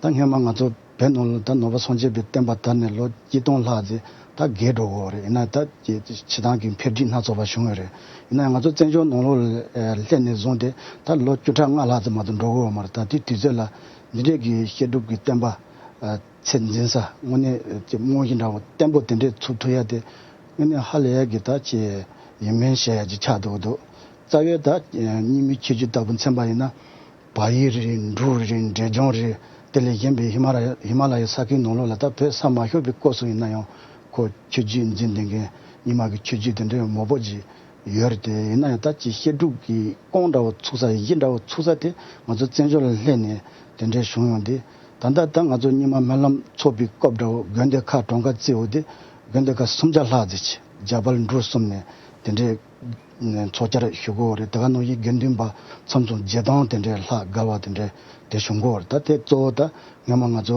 ད་སྔོན་མ་ང་ཚོ་བོད་ནང་ལ་ད་ནང་པ་སངས་རྒྱས་པའི་བསྟན་པ་དར་ནས་ལོ་ཆིག་སྟོང་ལྷག་ཙམ་ད་རྒས་འགྲོ་གི་ཡོད་རེད། ཡིན་ན་ད་སྤྱི་བཏང་གི་འཕེལ་འགྲིབ་སྣ་ཚོགས་པ་བྱུང་ཡོད་རེད། ཡིན་ན་ང་ཚོ་བཙན་བྱོལ་ནང་ལོགས་ལ་སླེབས་ནས་བཟུང་སྟེ་ད་ལོ་བཅུ་ཕྲག་ལྔ་ལྷག་ཙམ་མ་གཏོགས་འགྲོ་གི་ཡོད་མ་རེད། ད་དེའི་དུས་ཚོད་ལ་འདི་འདྲས་ཀྱི་བཤད་སྒྲུབ་ཀྱི་བསྟན་པ། ཚད་འཛིན་ས་དངོས་གནས་ཀྱི་རྨང་གཞི་འདྲ་བོ་བརྟན་པོ་དེ་འདྲས་ཚུགས་ཐུབ་ཡ་དེ་དངོས་གནས་ཧ་ལས་ཡ་གི་ད་ཅི་ཡིན་མིན་བཤད་ཡ་ཅིག་ཆགས་འདུག་འདུག་རྩ་བའི་ད་རྙིང་མའི་ཆོས་བརྒྱུད་ལྟ་བུ་མཚོན་པ་ཡིན་ན་བལ་ཡུལ་རེད། འབྲུག་རེད། འབྲས་ལྗོངས་རེད། དེ་ལས་གཞན་པའི་ཧི་མ་ལ་ཡ་ཧི་མ་ལ་ཡའི་ས་ཁུལ་ནང་ལོགས་ལ་ད་བོད་ས་མ་ཤོར་བའི་སྐབས་སུ་ཡིན་ན་ཡང་ཁོ་ཆོས་བརྒྱུད་འཛིན་བསྡད་མཁན་རྙིང་མ་གི་ཆོས་བརྒྱུད་དེ་འདྲས་མང་པོ་ཅིག་ཡོད་རེད་དེ། ཡིན་ན་ཡང་ད་ཅི་བཤད་སྒྲུབ་ཀྱི་ཀོང་འདྲ་བོ་ཚུགས་ས་གཞི་འདྲ་བོ་ཚུགས་ས་དེ་ང་ཚོ་བཙན་བྱོལ་ལ་སླེབས་ནས་དེ་འདྲའི་བྱུང་ཡོང་དུས་ད་ལྟ་ད་ང་ཚོ་རྙིང་མ་སྨོན་ལམ་ཚོགས་པའི་སྐབས་འདྲ་བོ་དགོན་སྡེ་ཁག་གྲངས་ཀ་བརྩིས་ཡོང་དུས་དགོན་སྡེ་ཁག་སུམ་བརྒྱ་ལྷག་ཙམ་ཅིག་རྒྱ་བལ་འབྲུག་གསུམ་ནས་དེ་འདྲའི་ཚོགས་བཅར་ཞུ་གི་ཡོད་རེད། དེ་ག་ནང་བཞིན་དགེ་འདུན་པ་མཚམས་མཚམས་བརྒྱ་དང་དེ་འདྲའི་ལྷག་བརྒལ་བ་དེ་འདྲའི་དེ་བྱུང་གི་ཡོད་རེད། ད་དེ་གཙོ་བོ་ད་སྔོན་མ་ང་ཚོ་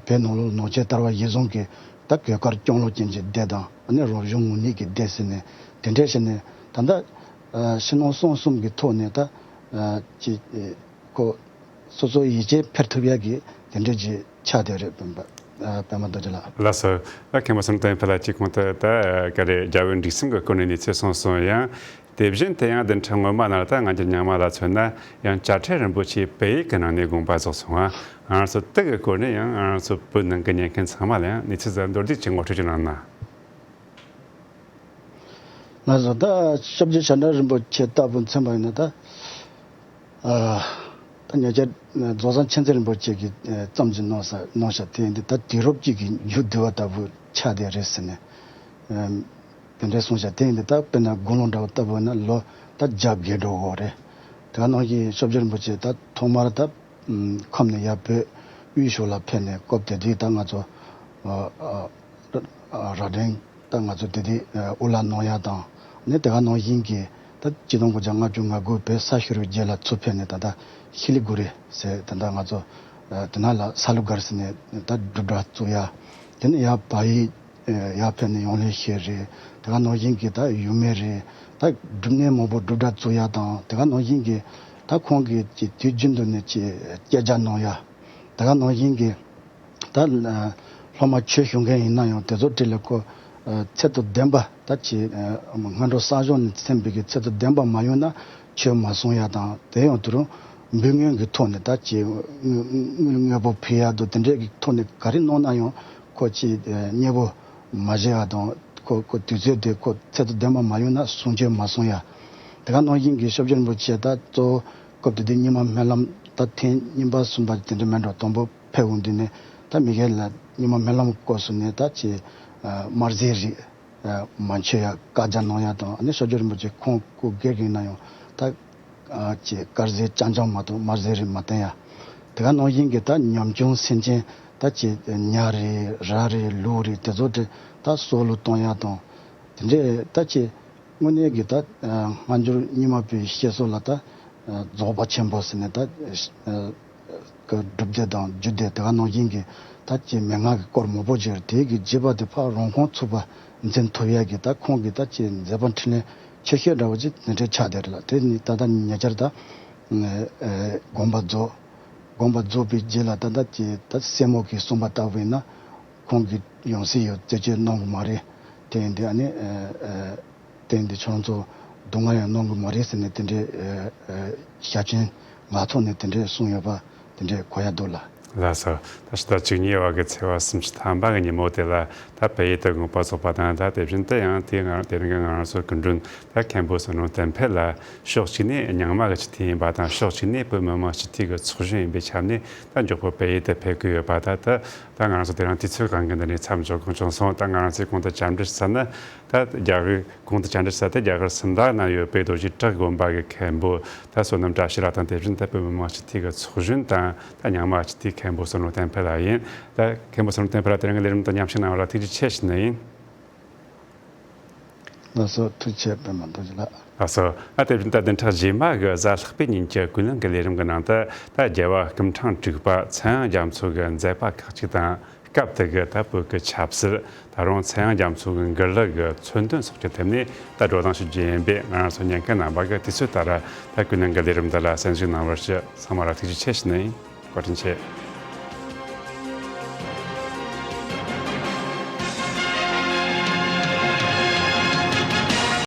བོད་ནང་ལོགས་ནང་ཆོས་དར་བ་གཞིར་བཟུང་གི་ད་གོས་དཀར་སྐྱོང་ལོ་ཅན་གྱི་སྡེ་དང་ཨ་ནི་རབ་བྱུང་ངུར་སྨྲིག་གི་སྡེ་ཟེར་ནས་དེ་འདྲས་བྱས་ནས་ད་ལྟ་ཕྱི་ནང་གསང་གསུམ་གྱི་ཐོག་ནས་ད་ཅི་ཁོ་སོ་སོ་ཡིད་ཆེས་འཕེར་ཐུབ་ཡ་གི་དེ་འདྲས་ཀྱི་ཆ་དེ་རེད། པད་མ་པད་མ་རྡོ་རྗེ་ལགས། ལགས་སོ། ད་མཁན་པོ་བསམ་གཏན་ཕུན་ལགས་ཀྱིས་གོང་དུ་ད་ག་རེ་རྒྱལ་བའི་འབྲས་སྤུངས་ཀྱི་སྐོར་ནས་གནས་ཚུལ་གསུངས་སོང་ཡང་། དེ་བཞིན་དུ་ཡང་བདུན་ཕྲག་སྔོན་མ་ནང་ལ་ད་ང་ཚོ་རྙིང་མ་ལ་མཚོན་ན་ཡང་དཔྱ་ཁྲལ་རིན་པོ་ཆེ་བལ་ཡུལ་གྱི་ནང་ནས་དགོངས་པ་རྫོགས་སོང་བ། ང་རང་ཚོ་དེ་གི་སྐོར་ནས་ཡང་ང་རང་ཚོ་བོད་ནང་གི་ཉན་མཁན་ཚང་མ་ལ་ཡང་གནས་ཚུལ་ཟབ་མདོར་བསྡུས་ཀྱི་ངོ་སྤྲོད་ཅིག་གནང་ན། ང་ཚོ་ད་སྐྱབས་རྗེ་བྱ་བྲལ་རིན་པོ་ཆེ་ལྟ་བུ་མཚོན་པ་ཡིན་ན་ད། ཨ། ད་ཉེ་ཆར་རྫོགས་བཟང་མཁྱེན་བརྩེ་རིན་པོ་ཆེ་གིས་བརྩམས་ཀྱི་གནང་ས་གནང་ཤག་དེ་ཡིན་དུས་ད་དུས་རབས་གཅིག་གི་མཇུག་བསྡུ་བ་ལྟ་བུ་ཆགས་བསྡད་རེད་ཟེར་ནས་དེ་འདྲའི་གསུངས་ཤག་དེ་ཡིན་དུས་ད་དཔེར་ན་དགུང་ལོ་འདྲ་བོ་ལྟ་བུ་ན་ལོ་ད་བརྒྱ་བརྒལ་འགྲོ་གི་རེད། དེ་ག་ནང་བཞིན་སྐྱབས་རྗེ་རིན་པོ་ཆེ་ད་ཐོག་མར་ད་ཁམས་ནས་ཡར་བོད་དབུས་ཕྱོགས་ལ་ཕེབས་ནས་སྐབས་དེ་དུས་ད་ང་ཚོ་རྭ་སྒྲེང་ད་ང་ཚོ་དེ་དུས་དབུ་བླ་གནང་ཡ་དང་ནི་དེ་ག་ནང་བཞིན་གྱི་ད་ཆིག་སྟོང་དགུ་བརྒྱ་ལྔ་བཅུ་ང་དགུ་བོད་ས་ཤོར་བའི་རྗེས་ལ་ཚུར་ཕེབས་ནས་ད་ལྟ་ཤི་ལི་གུ་རི་ཟེར་ད་ལྟ་ང་ཚོ་དེ་ན་ལ་ས་ལུ་སྒར་ཟེར་ནས་ད་སྒྲུབ་གྲྭ་བཙུགས་ཡ་དེ་ནས་ཡར་བལ་ཡུལ་ཡར་ཕེབས་ནས་ཡང་ལེ་ཤོད་རེད། དེ་ག་ནང་བཞིན་གྱི་ད་ཡུལ་མི་རེད། ད་སྒྲུབ་གནས་མང་པོ་སྒྲུབ་གྲྭ་བཙུགས་ཡ་དང་དེ་ག་ནང་བཞིན་གྱི་ད་ཁོང་གིས་ཀྱི་དུས་རྒྱུན་དུ་ནས་ཀྱི་སྐྱེ་རྒྱ་གནང་ཡ། དེ་ག་ནང་བཞིན་གྱི་ད་སློབ་མ་ཆོས་ཞུ་མཁན་ཡིན་ན་ཡང་དེ་ཚོ་གྲས་ལ་ཁོ་ཚད་དང་ལྡན་པ་ད་ཀྱི་སྔ་དྲོ་གསར་བྱུང་ནས་ཚན་པའི་གི་ཚད་དང་ལྡན་པ་མ་ཡོང་ན་ཆོས་མ་གསུང་ཡ་དང་དེ་ཡང་དུ་རུང་འབུལ་ངན་གྱི་ཐོག་ནས་ད་ཀྱི་དངུལ་དངུལ་དངོས་པོ་ཕུལ་ཡ་དང་དེ་འདྲས་ཀྱི་ཐོག་ནས་ག་རེ་གནང་ན་ཡང་ཁོ་ཀྱི་མཉེས་པོ་མ་བཞེས་ཡ་དང་ཁོ་ཁོ་དུས་ཚོད་དེ་ཁོ་ཚད་དང་ལྡན་པ་མ་ཡོང་ན་གསུང་ཆོས་མ་གསུང་ཡ། དེ་ག་ནང་བཞིན་གྱི་སྐྱབས་རྗེ་རིན་པོ་ཆེ་ད་གཙོ་བོ་སྐབས་དེ་དུས་རྙིང་མ་སྨོན་ལམ་ད་ཐེངས་གཉིས་པ་གསུམ་པ་དེ་འདྲ་མེད་འགྲོ་དང་པོ་ཕེབས་འོང་དུས་ནས་ད་མི་སྒེར་ལ་རྙིང་མ་སྨོན་ལམ་སྐོར་སུ་ནས་ད་ཀྱི་དམར་ཟས་རིགས་མ་མཆོད་ཡ་བཀའ་རྒྱ་གནང་ཡ་དང་ཨ་ནི་སྐྱབས་རྗེ་རིན་པོ་ཆེ་ཁོང་སྐུ་སྒེར་གྱི་ན་ཡང་ད་ཀྱི་དཀར་ཟས་རྐྱང་རྐྱང་མ་གཏོགས་དམར་ཟས་རིགས་མ་བསྟེན་ཡ། དེ་ག་ནང་བཞིན་གྱི་ད་ཉམ་ཆུང་སེམས་ཅན་ད་ཀྱི་ཉ་རེད་ར་རེད་ལུག་རེད་དེ་ཚོ་དེ་ད་སྲོག་བླུ་གཏོང་ཡ་དང་དེ་འདྲས་ད་ཀྱི་དངོས་གནས་ཀྱི་ད་སྔ་འགྱུར་རྙིང་མ་པའི་བཤད་སྲོལ་ལ་ད་རྫོགས་པ་ཆེན་པོ་ཟེར་ནས་ད་གི་སྒྲུབ་སྡེ་དང་རྒྱུད་སྡེ་དེ་ག་ནང་བཞིན་གྱི་ད་ཀྱི་མན་ངག་གི་སྐོར་མང་པོ་ཅིག་རེད། དེ་གི་རྗེས་པ་དེ་ཕར་རང་ཁོང་ཚུགས་པ་འཛིན་ཐུབ་ཡ་གི་ད་ཁོང་གི་ད་ཀྱི་མཛད་པ་འཕྲིན་ལས་ཆེ་ཤོས་འདྲ་བོ་ཅིག་དེ་འདྲའི་ཆགས་བསྡད་རེད་ལ། དེ་ནི་ད་ལྟ་ཉེ་ཆར་ད་དགོངས་པ་རྫོགས། དགོངས་པ་རྫོགས་པའི་རྗེས་ལ་ད་ལྟ་ཀྱི་ད་སྲས་མོ་གིས་གསུངས་པ་ལྟ་བུ་ཡིན་ན། ཁོང་གིས་ཡང་སྲིད་ཡང་རྩད་གཅོད་གནང་གི་མ་རེད། དེ་ཡིན་དུས་ཨ་ནི་ཨ་ཨ་དེ་ཡིན་དུས་ཁྱོད་ཚོ་སྡུག་བསྔལ་ཡང་གནང་གི་མ་རེད་ཟེར་ནས་དེ་འདྲའི་ཨ་ཨ་ཞབས་ཆེན་ངག་ཐོག་ནས་དེ་འདྲའི་གསུངས་ཡོད་པ་དེ་འདྲའི་གོ་ཡ་འདུག་ལ། ལགས་སོ། ད་ཕྱི་ཟླ་བཅུ་གཉིས་པ་གི་ཚེས་པ་སུམ་ཅུ་ཐམ་པ་གི་ཉིན་མོ་དེ་ལ་ད་བལ་ཡུལ་དུ་དགོངས་པ་རྫོགས་པ་དང་། ད་དེ་བཞིན་དུ་ཡང་དེ་སྔ་དེ་རིང་གི་ང་རང་ཚོ་སྐུ་མགྲོན་ད་མཁན་པོ་བསོད་ནམས་བསྟན་འཕེལ་ལགས། ཕྱོགས་གཅིག་ནས་རྙིང་མ་གི་སྤྱི་འཐུས་ཡིན་པ་དང་། ཕྱོགས་གཅིག་ནས་བོད་མི་མང་སྤྱི་འཐུས་ཀྱི་ཚོགས་གཞོན་ཡིན་པའི་ཆ་ནས་ད་མགྱོགས་པོ་བལ་ཡུལ་དུ་ཕེབས་ཀྱི་ཡོད་པ། ད་ད་ད་ང་རང་ཚོ་དེ་རིང་དུས་ཚོད་གང་གི་འདི་ནས་མཚམས་འཇོག་དགོས་བྱུང་སོང་། ད་ང་རང་ཚོས་གོང་དུ་བཅར་འདྲི་ཞུས་ན། ད་རྒྱ་གར་གོང་དུ་བཅར་འདྲི་ཞུས་ད་རྒྱ་གར་སུམ་མདའ་ན་ཡོད་པའི་རྡོ་རྗེ་བྲག་དགོན་པ་གི་མཁན་པོ་ད་བསོད་ནམས་བཀྲ་ཤིས་ལགས་དང་། དེ་བཞིན་ད་བོད་མི་མང་སྤྱི་འཐུས་ཀྱི་ཚོགས་གཞོན་དང་། ད་རྙིང་མ་སྤྱི་འཐུས་མཁན་པོ་བསོད་ནམས་བསྟན་འཕེལ་ལགས་ཡིན། ད་མཁན་པོ་བསོད་ནམས་བསྟན་འཕེལ་ལགས། དེ་རིང་གི་ལས་རིམ་དུ་མཉམ་ཞུགས་གནང་བ་ལ་ཐུགས་རྗེ་ཆེ་ཞུ་ནི་ཡིན། ལགས་སོ། ཐུགས་རྗེ་ཆེ། པད་མ་རྡོ་རྗེ་ལགས། ལགས་སོ། ང་དེ་བཞིན་ད་བདུན་ཕྲག་རྗེས་མ་གི་གཟའ་ལྷག་པའི་ཉིན་གྱི་ཀུན་གླེང་གི་ལས་རིམ་གྱི་ནང་དུ། ད་རྒྱལ་བ་སྐུ་ཕྲེང་དྲུག་པ་ཚངས་དབྱངས་རྒྱ་མཚོ་གི་མཛད་པ་ཁག་ཅིག་དང་། སྐབས་དེ་གི་ད་བོད་ཀྱི་ཆབ་སྲིད། ད་རུང་ཚངས་དབྱངས་རྒྱ་མཚོ་གི་འགུལ་ལུགས་ཀྱི་མཚོན་དོན་སོགས་ཀྱི་ཐད་ནས་ད་བགྲོ་གླེང་ཞུ་རྒྱུ་ཡིན་པས། ང་རང་ཚོ་ཉན་མཁན་རྣམ་པ་གིས་དུས་ཚོད་ལྟར་ད་ཀུན་གླེང་གི་ལས་རིམ་འདི་ལ་གསན་ཞིབ་གནང་བར་ཞུ། ཚང་མ་ལ་ཐུགས་རྗེ་ཆེ་ཞུ་ནི་ཡིན། བཀའ་དྲིན་ཆེ།